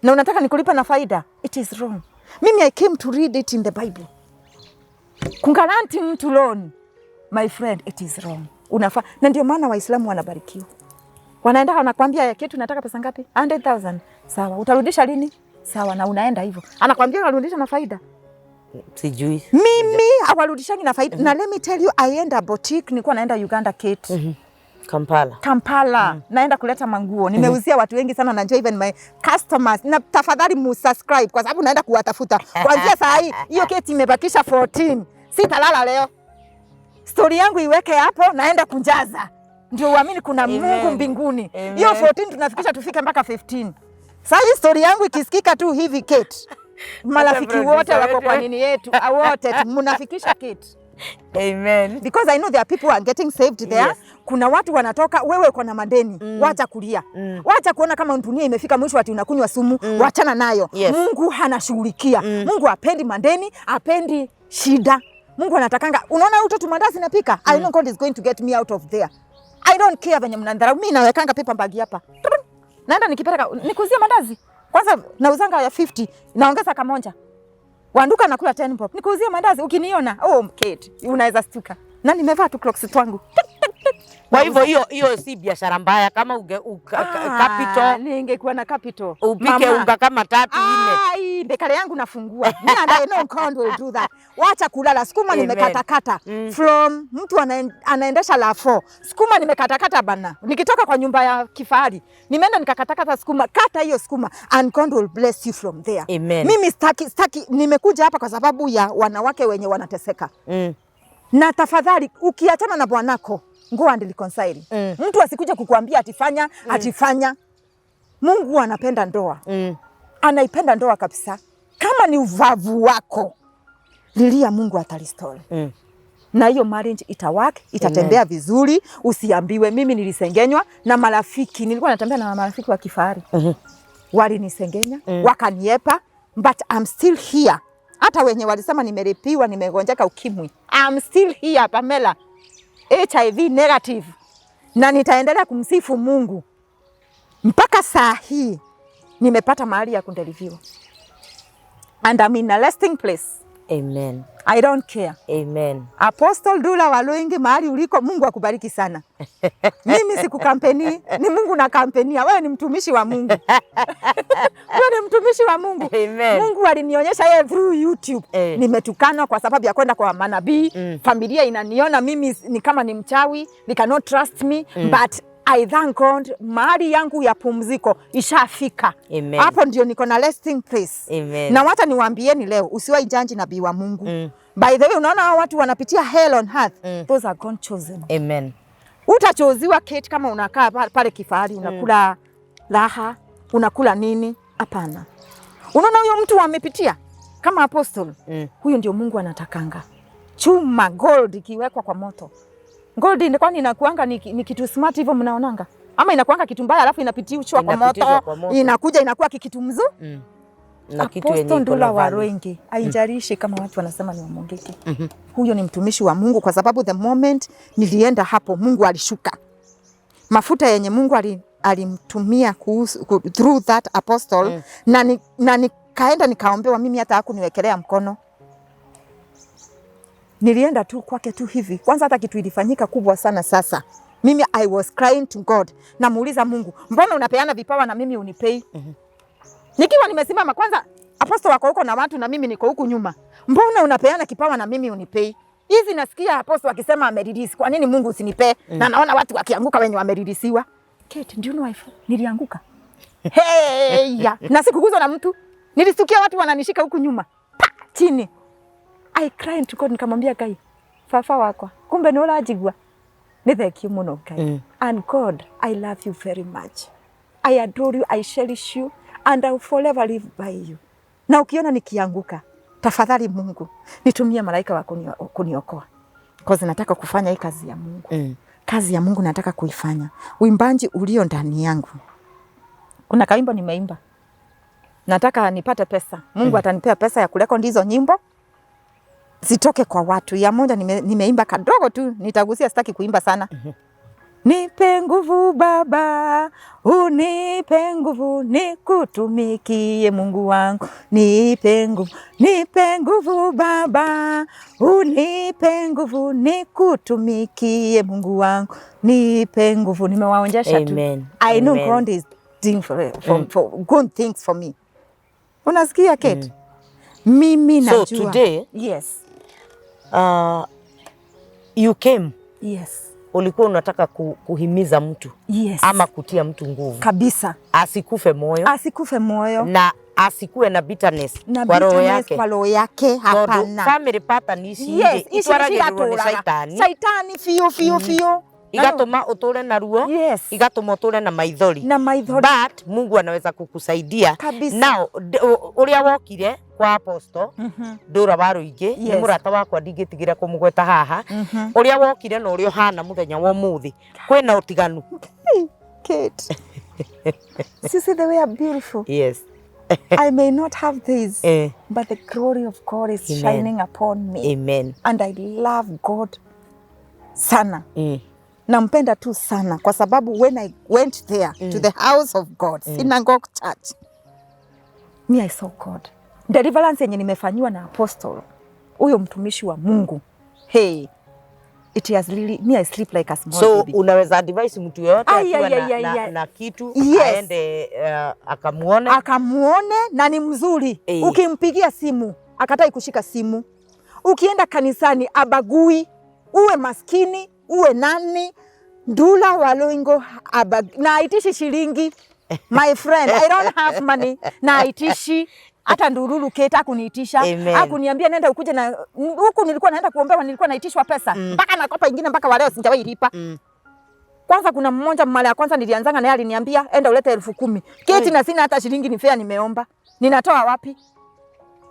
Na unataka nikulipa na faida. It is wrong. Mimi I came to read it in the Bible. Kugrant mtu loan. My friend, it is wrong. Unafaa. Na ndio maana Waislamu wanabarikiwa. Wanaenda wanakwambia, "Keti, unataka pesa ngapi?" "100,000." "Sawa, utarudisha lini?" "Sawa," na unaenda hivyo. Anakwambia unarudisha na faida. Sijui. Mimi hawarudishangi na faida. Na let me tell you, I enda boutique, nilikuwa naenda Uganda, Kate. Kampala. Kampala. Naenda kuleta manguo. Nimeuzia watu wengi sana, najua even my customers. Na tafadhali musubscribe kwa sababu naenda kuwatafuta. Kuanzia saa hii hiyo Kate imebakisha 14. Sitalala leo. Story yangu iweke hapo, naenda kunjaza. Ndio uamini kuna Amen. Mungu mbinguni. Amen. Hiyo 14 tunafikisha tufike mpaka 15. Saa hii story yangu ikisikika tu hivi, Kate. Marafiki wote producer wako kwa wetu. nini yetu, wote tu mnafikisha, Kate. Amen. Because I know there are people who are getting saved there. Yes. Kuna watu wanatoka, wewe uko na madeni, wacha kulia. Wacha kuona kama dunia imefika mwisho ati unakunywa sumu, wachana nayo. Mungu anashughulikia. Mungu hapendi madeni, hapendi shida. Mungu anatakanga, unaona uto tumandazi napika? I know God is going to get me out of there. I don't care venye mnandharau. Mimi nawekanga paper bag hapa. Naenda nikipeleka nikuzie mandazi. Kwanza nauzanga ya 50, naongeza kamoja. Wanduka nakula 10 bob. Nikuuzie mandazi ukiniona, oh Kate, unaweza stuka. Na nimevaa tu Crocs twangu. Kwa hivyo hiyo si biashara mbaya kama uge, Ah, capital ningekuwa na capital. upike Mama. unga kama tatu nne. Ai, bakery yangu nafungua. Me and I know God will do that. Wacha kulala. Sukuma Amen. nimekatakata. From mtu anaendesha RAV4. Sukuma nimekatakata bana. Nikitoka kwa nyumba ya kifahari, nimeenda nikakatakata sukuma. Kata hiyo sukuma and God will bless you from there. Amen. Mimi staki, nimekuja hapa kwa sababu ya wanawake wenye wanateseka. Na tafadhali ukiachana na bwanako, go and reconcile. Mtu asikuje kukuambia atifanya, atifanya. Mungu anapenda ndoa. Anaipenda ndoa kabisa. Kama ni uvavu wako, lilia Mungu atarestore. Na hiyo marriage itawork, itatembea vizuri. Usiambiwe mimi nilisengenywa na marafiki. Nilikuwa natembea na marafiki wa kifahari. Walinisengenya, wakaniepa, but I'm still here. Hata wenye walisema nimeripiwa, nimegonjeka ukimwi, I'm still here, Pamela. HIV negative, na nitaendelea kumsifu Mungu mpaka saa hii nimepata mahali ya kudeliviwa and I'm in a resting place. Amen. I don't care. Amen. Apostle Dula Waluingi, mahali uliko, Mungu akubariki sana. Mimi sikukampeni, ni Mungu na kampenia. Wewe ni mtumishi wa Mungu. Wewe ni mtumishi wa Mungu. Amen. Mungu alinionyesha yeye through YouTube. Nimetukanwa kwa sababu ya kwenda kwa manabii. Familia inaniona mimi ni kama ni mchawi, they cannot trust me, but I thank God, mahali yangu ya pumziko ishafika. Amen. Hapo ndio niko na resting place. Amen. Na wacha niwaambieni leo, usiwahi judge nabii wa Mungu. By the way, unaona hao watu wanapitia hell on earth. Those are God chosen. Amen. Utachoziwa, Kate, kama unakaa pale kifahari unakula raha, unakula nini? Hapana. Unaona huyo mtu amepitia kama apostle. Huyo ndio Mungu anatakanga. Chuma gold ikiwekwa kwa moto. Gold ni kwani inakuanga ni kitu smart hivyo mnaonanga? Ama inakuanga kitu mbaya alafu inapitishwa kwa Inapitishwa moto, kwa moto. inakuja inakuwa kitu mzuri. Na kitu yenye Apostle iko na Ndula value. Waruingi, haijalishi kama watu wanasema ni Wamungiki. Huyo ni mtumishi wa Mungu kwa sababu the moment nilienda hapo Mungu alishuka. Mafuta yenye Mungu alimtumia through that apostle na nikaenda nikaombewa, mimi hata hakuniwekelea mkono. Nilienda tu kwake tu hivi. Kwanza hata kitu ilifanyika kubwa sana sasa. Mimi I was crying to God. Namuuliza Mungu, mbona unapeana vipawa na mimi unipei? Nikiwa nimesimama kwanza, apostle wako huko na watu na mimi niko huku nyuma. Mbona unapeana kipawa na mimi unipei? Hizi nasikia apostle akisema amerelease. Kwa nini Mungu usinipee? Na naona watu wakianguka wenye wamereleasiwa. Kate, do you know I fall? Nilianguka. Hey, ya. Na sikuguzwa na mtu. Nilistukia watu wananishika huku nyuma. Pa, chini. I cried to God, nikamwambia Ngai, baba wakwa, kumbe nĩ ũranjigua. Nĩ thank you mũno Ngai. And God, I love you very much. I adore you, I cherish you and I will forever live by you. Na ukiona nikianguka, tafadhali Mungu, nitumie malaika wa kuniokoa. Cause nataka kufanya hii kazi ya Mungu. Kazi ya Mungu nataka kuifanya. Uimbaji ulio ndani yangu. Kuna kawimbo nimeimba, nataka nipate pesa. Mungu atanipea pesa ya kurekodi hizo nyimbo zitoke kwa watu. Ya moja nimeimba kadogo tu, nitagusia, sitaki kuimba sana. Nipe nguvu Baba, unipe nguvu nikutumikie Mungu wangu. Nipe nguvu, nipe nguvu Baba, unipe nguvu nikutumikie Mungu wangu. Nipe nguvu. Nimewaonjesha tu. Amen. I know Amen. God is doing for good things for me. Unasikia, Kate? Mimi So najua. today Yes. You came, ulikuwa unataka kuhimiza mtu ama kutia mtu nguvu Kabisa. asikufe moyo Asikufe moyo na asikuwe na bitterness na kwa roho bitterness yake, kwa roho yake, tondu hapana. family pattern ici Yes, rĩ, ici itwaragĩrĩrwo nĩ cigatũraga. caitani. Caitani biũ biũ biũ. Igatũma ũtũre na ruo, igatũma ũtũre na maithori, Na maithori. but Mungu anaweza kukusaidia. Kabisa. Now ũrĩa wokire kwa Apostle Ndũra wa Rũingĩ nĩ mũrata wakwa, ndingĩtigĩra kũmũgweta haha. Ũrĩa wokire na ũrĩa ũhana mũthenya wa ũmũthĩ, kwĩna ũtiganu? Kate. You see the way I'm beautiful. Yes. I may not have this, but the glory of God is Amen. shining upon me. Amen. And I love God sana. Nampenda tu sana kwa sababu when I went there to the house of God, Synagogue Church, me, I saw God. Deliverance yenye nimefanyiwa na apostle, huyo mtumishi wa Mungu. Hey, it has really, me, I sleep like a small So baby. unaweza advise mtu yoyote Ai, akiwa ai, ai, na, ai, na, ai. na kitu aende akamuone? Akamuone, na ni mzuri. Ukimpigia simu akatai kushika simu. Ukienda kanisani abagui, uwe maskini uwe nani, Ndula Waluingo na aitishi shilingi. My friend, I don't have money, na aitishi hata ndururu Kate akuniitisha. Amen. Akuniambia nenda ukuje na huku. Nilikuwa naenda kuombewa, nilikuwa naitishwa pesa mpaka nakopa ingine, mpaka wa leo sijawahi lipa. Kwanza kuna mmoja mara ya kwanza nilianzanga naye aliniambia enda ulete 10,000. Kate, na sina hata shilingi, ni fare nimeomba. Ninatoa wapi?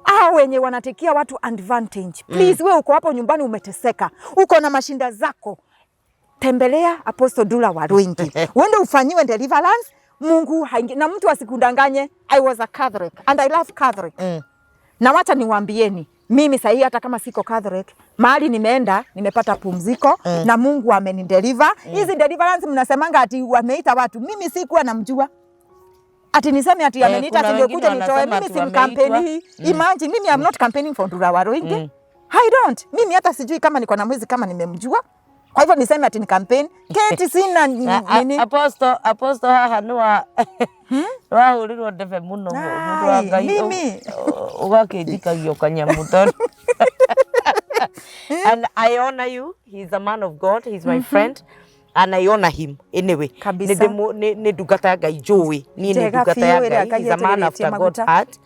Hao wenye wanatekea watu advantage. Please, we uko hapo nyumbani umeteseka. Uko na mashinda zako. Tembelea Apostle Dula Waruingi. Uende ufanyiwe deliverance. Mungu haingi na mtu asikudanganye. I was a Catholic and I love Catholic. Na wacha niwaambieni, mimi sahii hata kama siko Catholic, mahali nimeenda nimepata pumziko na Mungu amenideliver. Hizi deliverance mnasemanga ati wameita watu, mimi sikuwa namjua. Ati niseme ati ameniita Kuna ati ndio wengine kuja nitoe, wanasema mimi ati si mkampeni. Imagine, mimi I'm not campaigning for Ndura Waruingi. I don't. Mimi hata sijui kama niko na mwezi kama nimemjua. Kwa hivyo niseme ati ni campaign. Kate, sina nini. Apostle haha nĩ wa wahũrĩrwo ndebe mũno, mũndũ wa Ai, Ngai, mimi. Ũgakĩnjikagio kanyamũ tondũ and I honor you. He's a man of God. He's my friend. And I honor him anyway. Kabisa. Nĩ ndungata ya Ngai njũĩ. Niĩ nĩ Njega ndungata ya biũ ĩrĩa Ngai. Ngai He's a man etĩrĩrĩtie after God's maguta. heart.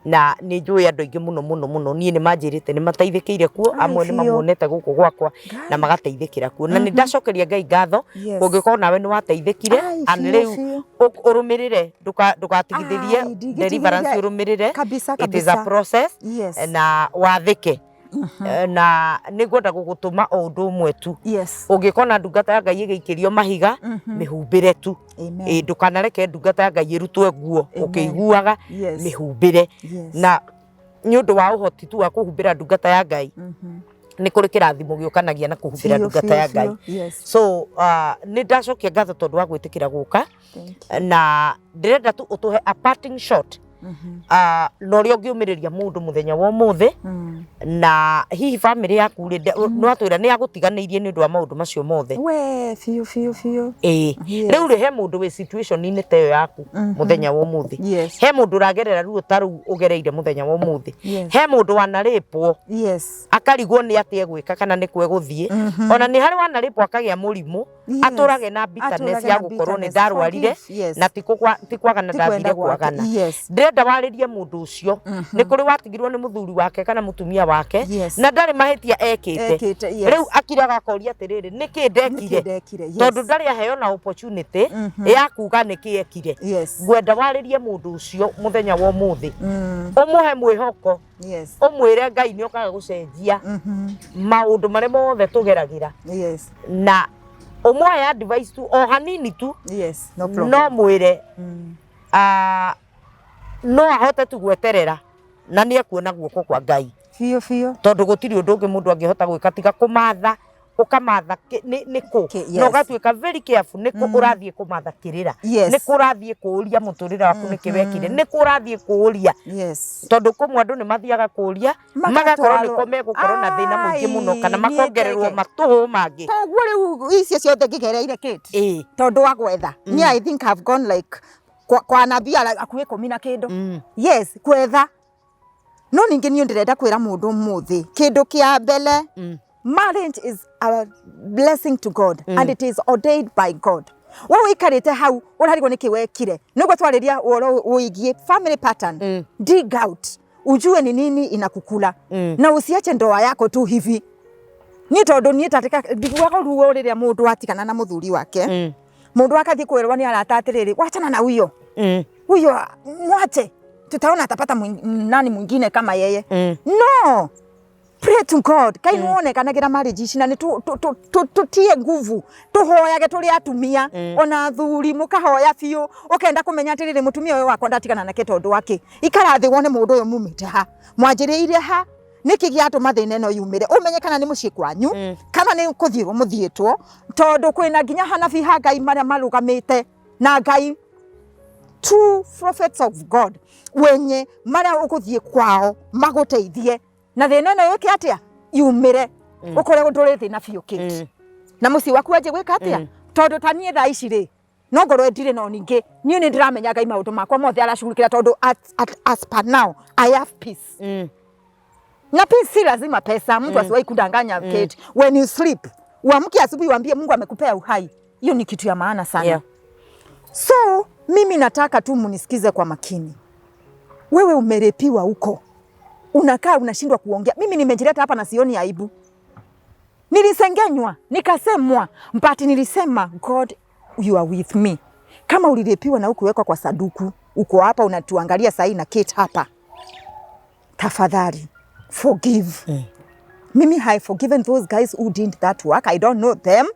Na nĩ njũĩ andũ aingĩ mũno mũno mũno. Niĩ nĩ manjĩrĩte nĩ mateithĩkĩire kuo. Ai, Amwe nĩ biũ. mamuonete gũkũ gwakwa na magateithĩkĩra kuo. Na nĩ ndacokeria Ngai ngatho. Kũngĩkorwo nawe nĩ wateithĩkire. Ai, And biũ, rĩu biũ. Ũrũmĩrĩre, ndũgatigithĩrie Ai, ndingĩtigithĩria. deliverance, ũrũmĩrĩre. Kabisa, It is a kabisa. process na wathĩke. Na nĩ ngwenda gũgũtũma o ũndũ ũmwe tu. Ũngĩkona ndungata ya Ngai ĩgĩikĩrio mahiga, mĩhumbĩre tu. Amen. Ĩ, ndũkanareke ndungata ya Ngai ĩrutwo nguo Amen. ũkĩiguaga. Mĩhumbĩre. Na nĩ ũndũ wa ũhoti tu wa kũhumbĩra ndungata ya Ngai, nĩ kũrĩ kĩrathimo gĩũkanagia na kũhumbĩra Biũ, ndungata biũ, ya Ngai. biũ. So nĩ ndacokia ngatho tondũ wa gwĩtĩkĩra gũka. Thank you. Na ndĩrenda tu ũtũhe a parting shot na ũrĩa ũngĩũmĩrĩria mũndũ mũthenya wa ũmũthĩ. Na hihi bamĩrĩ yaku rĩ, nĩ watwĩra nĩ yagũtiganĩirie nĩ ũndũ wa maũndũ macio mothe. We, biũ biũ biũ. Ĩĩ. Rĩu rĩ, he mũndũ wĩ situation-inĩ ta ĩyo yaku mũthenya wa ũmũthĩ? He mũndũ ũragerera ruo ta rũu ũgereire mũthenya wa ũmũthĩ? He mũndũ wanarĩpwo akarigwo nĩ atĩa egwĩka kana nĩ kũ egũthiĩ? Ona nĩ harĩ wanarĩpwo akagĩa mũrimũ, atũrage na bitterness Atũrage ya na gũkorwo nĩ bitterness. ndarwarire Forgive. Na ti kwagana Ti ndathire kwenda gwake. kwagana. Ndĩrenda warĩrie mũndũ ũcio. Nĩ kũrĩ watigirwo nĩ mũthuri wake kana mũtumia wake na ndarĩ mahĩtia ekĩte. Ekĩte, yes. Rĩu akira agakoria atĩrĩrĩ, nĩkĩ ndekire? Nĩkĩ ndekire, yes. Tondũ ndarĩ aheo na opportunity ya kuga nĩkĩ ekire. Ngwenda warĩrie mũndũ ũcio mũthenya wa ũmũthĩ, ũmũhe mwĩhoko, ũmwĩre Ngai nĩ okaga gũcenjia maũndũ marĩa mothe tũgeragĩra, na ũmũhe advice tu o hanini tu. Yes. No problem. No mwĩre No ahote tu gweterera na nĩ ekuona guoko kwa Ngai. Biũ biũ. Tondũ gũtirĩ ũndũ ũngĩ mũndũ angĩhota gwĩka tiga kũmatha, ũkamatha nĩ kũ, na ũgatuĩka very careful nĩ kũ ũrathiĩ kũmatha kĩrĩra, nĩ kũ ũrathiĩ kũũria mũtũrĩre waku nĩkĩ wekire, nĩ kũ ũrathiĩ kũũria, tondũ kũmwe andũ nĩ mathiaga kũũria magakorwo nĩko megũkorwo na thĩna mũingĩ mũno, kana makongererwo matũhũ mangĩ. Koguo rĩu icio ciothe ngĩgereire Kate, tondũ wa gwetha, niĩ I think I've gone like kwa nabii akuĩ 10 na kĩndũ. Yes, kwetha. No ningĩ niĩ ndĩrenda kwĩra mũndũ ũmũthĩ kĩndũ kĩa mbere, marriage is a blessing to God and it is ordained by God. We ũikarĩte hau ũrarigwo nĩkĩ wekire, nĩguo twarĩria ũhoro wĩgiĩ family pattern. Dig out ujue ni nini inakukula na usiache ndoa yako tu hivi. Niĩ tondũ niĩ tatĩka ndiguaga ruo rĩrĩa mũndũ atigana na mũthuri wake, mũndũ akathiĩ kwĩrwo nĩ arata atĩrĩrĩ, wachana na huyo, huyo mwache, tutaona atapata nani mwingine kama yeye. No, pray to God. Kai nĩwonekanagira marriage ici na nĩ tutie nguvu, tuhoyage tũrĩ atumia ona athuri, mũkahoya biũ, ũkenda kũmenya atĩrĩrĩ, mũtumia ũyũ wakwa ndatigana nake tondũ wake. Ikara thĩ wone mũndũ ũyũ mumĩte ha, mwanjĩrĩire ha, nĩkĩ gĩatũma thĩna ĩno yumĩre, ũmenye kana nĩ mũciĩ kwanyu kana nĩ kũthiĩrwo mũthiĩtwo, tondũ kwĩna nginya hanabi ha Ngai marĩa marũgamĩte na Ngai, true prophets of God wenye marĩa ũgũthiĩ kwao magũteithie na thĩna ĩno yũke atĩa yumĩre, ũkore ndũrĩ thĩna biũ Kate, na mũciĩ waku wanjie gwĩka atĩa, tondũ ta niĩ thaa ici rĩ, no ngorwo ndirĩ, no ningĩ niĩ nĩ ndĩramenya Ngai maũndũ makwa mothe aracugurikĩra, tondũ as per now I have peace. Na peace si lazima pesa. Mtu asiwahi kudanganya, Kate. When you sleep, uamke asubuhi uambie Mungu amekupea uhai, hiyo ni kitu ya maana sana. So mimi nataka tu munisikize kwa makini. Wewe umerepiwa huko, unakaa unashindwa kuongea. Mimi nimejileta hapa na sioni aibu. Nilisengenywa, nikasemwa, but nilisema, "God, you are with me." Kama ulirepiwa na ukuwekwa kwa saduku, uko hapa unatuangalia sahii na Kate hapa, tafadhali forgive. Mimi I forgiven those guys who did that work. I don't know them.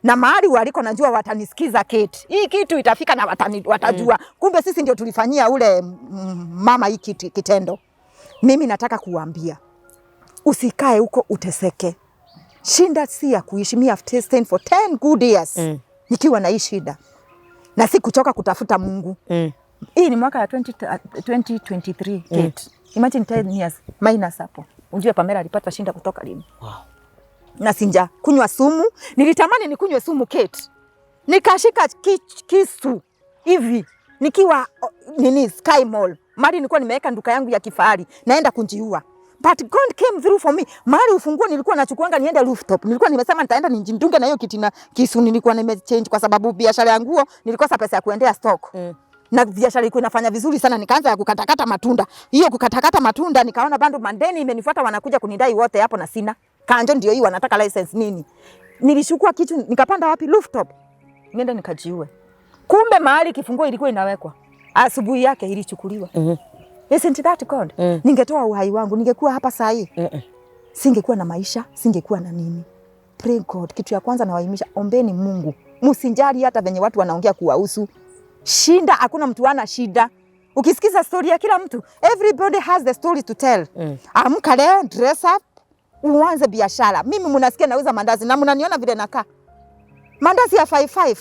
Na mahali waliko najua watanisikiza, Kate. Hii kitu itafika na watajua. Kumbe sisi ndio tulifanyia ule mama hii kitendo. Mimi nataka kuambia usikae huko uteseke. Shinda si ya kuishi. Me have tasted for 10 good years nikiwa na hii shida na si kuchoka kutafuta Mungu. Hii ni mwaka ya 2023, Kate. Imagine 10 years minus hapo. Unjue Pamela alipata shinda kutoka lini? Wow. Na sinja kunywa sumu. Nilitamani nikunywe sumu, Kate. Nikashika kisu hivi nikiwa nini Sky Mall. Mali nilikuwa nimeweka duka yangu ya kifahari, naenda kunjiua. But God came through for me. Mahali ufunguo nilikuwa nachukuanga niende rooftop. Nilikuwa nimesema nitaenda nijindunge na hiyo kiti na kisu nilikuwa nimechange, kwa sababu biashara ya nguo nilikosa pesa ya kuendea stock. Na biashara ilikuwa inafanya vizuri sana, nikaanza ya kukatakata matunda. Hiyo kukatakata matunda nikaona bado mandeni imenifuata, wanakuja kunidai wote hapo na sina. Kanjo ndio hii wanataka license nini. Nilishukua kitu nikapanda wapi, rooftop. Nienda nikajiue. Kumbe mahali kifunguo ilikuwa inawekwa, asubuhi yake ilichukuliwa. Isn't that God? Ningetoa uhai wangu, ningekuwa hapa saa hii? Singekuwa na maisha, singekuwa na nini. Pray God. Kitu ya kwanza nawahimiza, ombeni Mungu. Msijali hata venye watu wanaongea kuwahusu. Shinda, hakuna mtu ana shida. Ukisikiza story ya kila mtu, everybody has the story to tell. Amka leo, dress up, uanze biashara. Mimi mnasikia nauza mandazi na mnaniona vile nakaa. Mandazi ya 55,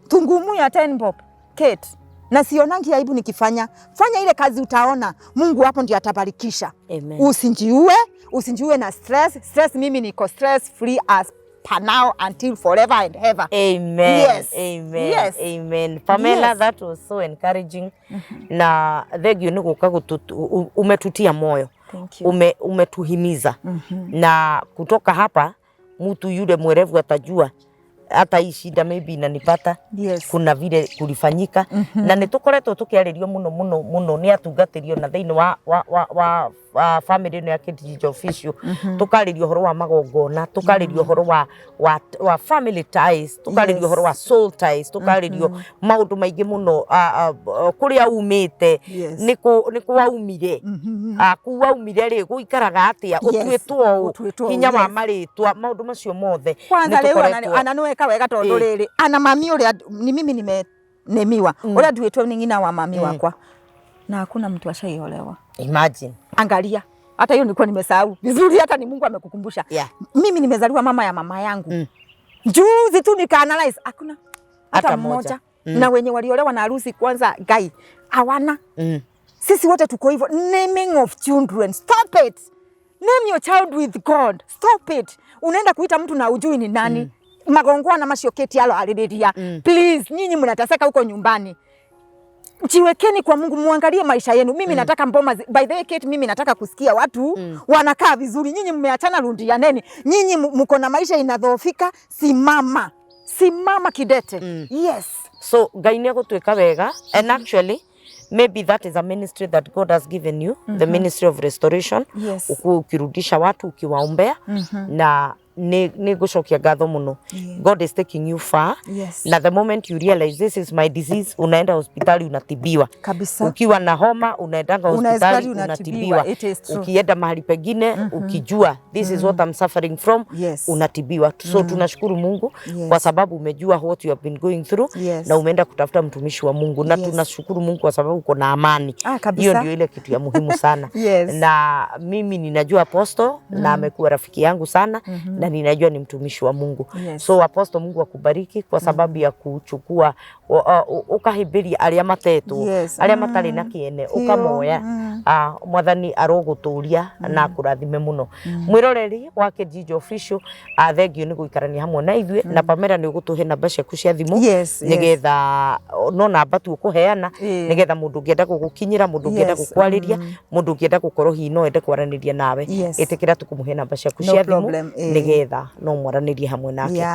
tungumu ya 10 bob. Kate, na sionangi aibu nikifanya. Fanya ile kazi utaona Mungu hapo ndio atabarikisha. Amen. Usinjiue, usinjiue na stress. Stress, mimi niko stress free as per now until forever and ever. Amen. Yes. Amen. Yes. Amen. Pamela, that was so encouraging. Na thengio nĩ gũka umetutia moyo. Thank you. Umetuhimiza. Na kutoka hapa mtu yule mwerevu atajua hata hii shida maybe inanipata, kuna vile kulifanyika, na nä tå koretwo tå kä arä rio må no må no må no nä atungatä ri ona thä inä wa family ĩno ya Kate Official, tũkarĩrio ũhoro wa magongona, tũkarĩrio ũhoro wa family ties, tũkarĩrio ũhoro wa soul ties, tũkarĩrio maũndũ maingĩ mũno, kũrĩa umĩte, nĩ kũ waumire, kuu waumire rĩ gũikaraga atĩa, ũtuĩtwo ũũ, Ũtuĩtwo ũũ, hinya wa marĩtwa, maũndũ macio mothe Kwanza nĩ rĩu tũkoretwo ana niweka wega tondu rĩrĩ ana mami ũrĩa ni mimi nime nemiwa uria nduĩtwo nĩ ng'ina wa mami wakwa, na hakuna mtu ashaiolewa. Imagine. Angalia, hata hiyo nilikuwa nimesahau vizuri, hata ni Mungu amekukumbusha. Mimi nimezaliwa mama ya mama yangu. Juzi tu nika analyze, hakuna hata Hata mmoja. mmoja. Na wenye waliolewa na harusi kwanza, gai hawana. Sisi wote tuko hivyo. Naming of children, stop it. Name your child with God, stop it. Unaenda kuita mtu na ujui ni nani. Magongwana macio keti alo arĩrĩria. Please, nyinyi mnateseka huko nyumbani, jiwekeni kwa Mungu, muangalie maisha yenu. Mimi nataka mboma by the way Kate, mimi nataka kusikia watu wanakaa vizuri. Nyinyi mmeachana, rundianeni. Nyinyi mko na maisha inadhoofika, simama, simama kidete. Yes. So Ngai nĩ egũtwĩka wega, and actually maybe that is a ministry that God has given you, the ministry of restoration. Ukuwe ukirudisha watu, ukiwaombea, na nĩ ngũcokia ngatho mũno. God is taking you far. Na the moment you realize this is my disease, unaenda hospitali, unatibiwa. Kabisa. Ukiwa na homa, unaendanga hospitali, hospitali, unatibiwa. Unatibiwa. It is true. Ukienda mahali pengine, ukijua this is what I'm suffering from, unatibiwa. So tunashukuru Mungu kwa sababu umejua what you have been going through na umeenda kutafuta mtumishi wa Mungu, na tunashukuru Mungu kwa sababu uko na amani. Ah, kabisa. Hiyo ndio ile kitu ya muhimu sana. Na mimi ninajua Apostle, na amekuwa rafiki yangu sana, na ninajua ni mtumishi wa Mungu. So Apostle, Mungu akubariki kwa sababu ya kuchukua ukahimbiria aria matetwo, aria matarĩ na kĩene, ũkamoya. Ah, Mwathani arogũtũria na akũrathime mũno. Mwĩroreri wa Kijiji Official, thengio nĩ gũikarania hamwe na ithuĩ. Na Pamela, nĩ ũgũtũhe namba ciaku cia thimũ, nĩgetha no namba tu ũkũheana, nĩgetha mũndũ ũngĩenda gũgũkinyĩra, mũndũ ũngĩenda gũkwarĩria, mũndũ ũngĩenda gũkorwo hihi no ende kwaranĩria nawe, ĩtĩkĩra tũkũmũhe namba ciaku No cia thimũ, problem, nĩgetha no mwaranĩrie hamwe nake.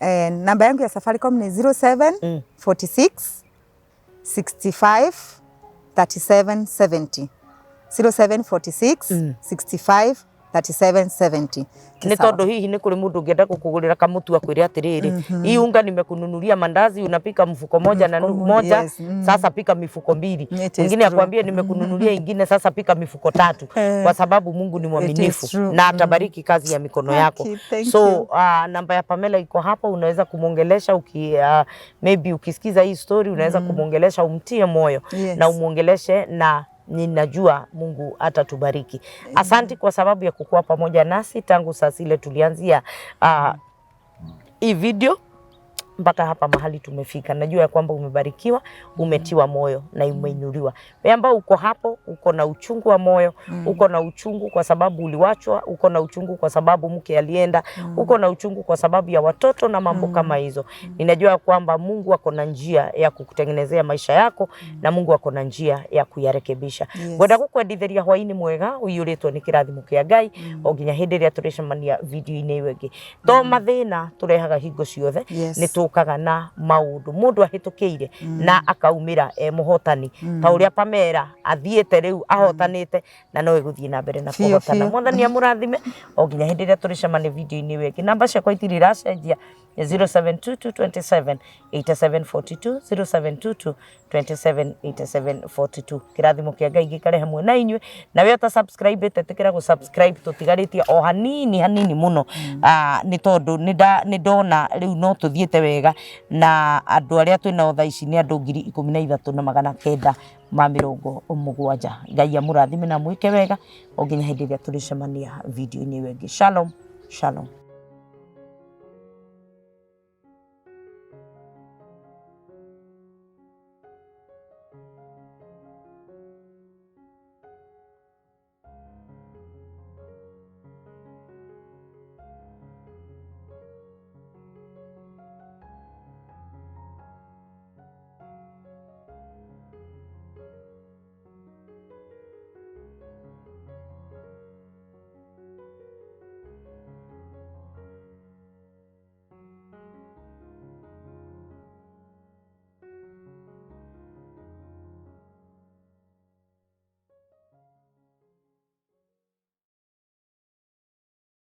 Eh, namba yangu ya Safaricom ni 07 46 65 37 70. 07 46 65 37 70. Nĩ tondũ hihi nĩ kũrĩ mũndũ ũngĩenda gũkũgũrĩra kamũtu, akwĩre atĩrĩrĩ, hii unga nimekununulia mandazi, unapika mfuko moja na Mfuko moja, sasa pika mifuko mbili. It is Mwingine true. akwambie, nimekununulia ingine, sasa pika mifuko tatu, kwa sababu Mungu ni mwaminifu True. Na atabariki kazi ya mikono yako. Okay, thank So you. Namba ya Pamela iko hapo, unaweza kumwongelesha maybe ukisikiza hii story, unaweza kumwongelesha, umtie moyo na umwongeleshe, na ninajua Mungu atatubariki. Asanti kwa sababu ya kukuwa pamoja nasi tangu saa zile tulianzia hii video mpaka hapa mahali tumefika. Najua ya kwamba umebarikiwa, umetiwa moyo na umeinuliwa. Wewe ambao uko hapo, uko na uchungu wa moyo, uko na uchungu kwa sababu uliwachwa, uko na uchungu kwa sababu mke alienda, uko na uchungu kwa sababu ya watoto na mambo kama hizo. Ninajua ya kwamba Mungu ako na njia ya kukutengenezea maisha yako, na Mungu ako na njia ya kuyarekebisha. Ngwenda gukwendithĩria hwainĩ mwega ũiyũrĩtwo nĩ kĩrathimo kĩa Ngai, o nginya hĩndĩ ĩrĩa tũrĩcemania video-inĩ ĩyo ĩngĩ. To mathĩna tũrehaga hingo ciothe, nĩ tũkaga na maũndũ mũndũ ahĩtũkĩire na akaumĩra e mũhotani, ta ũrĩa Pamela athiĩte rĩu ahotanĩte, na no ĩgũthiĩ na mbere na kũhotana. Mwathani amũrathime o nginya hĩndĩ ĩrĩa tũrĩcemania video-inĩ ĩyo ĩngĩ. Namba ciakwa itirĩ iracenjia, nĩ 0722 27 8742, 0722 27 8742. Kĩrathimo kĩa Ngai gĩikare hamwe na inyuĩ. Na we ũta subscribe ĩte, ĩtĩkĩra gũ subscribe, tũtigarĩtie o hanini hanini mũno. Ah, nĩ tondũ nĩ ndona rĩu no tũthiĩte wega, na andũ arĩa twĩ nao thaa ici nĩ andũ 13,970. Ngai amũrathime na mwĩke wega o nginya hĩndĩ ĩrĩa tũrĩcemania video-inĩ ĩyo ĩngĩ. Shalom, shalom.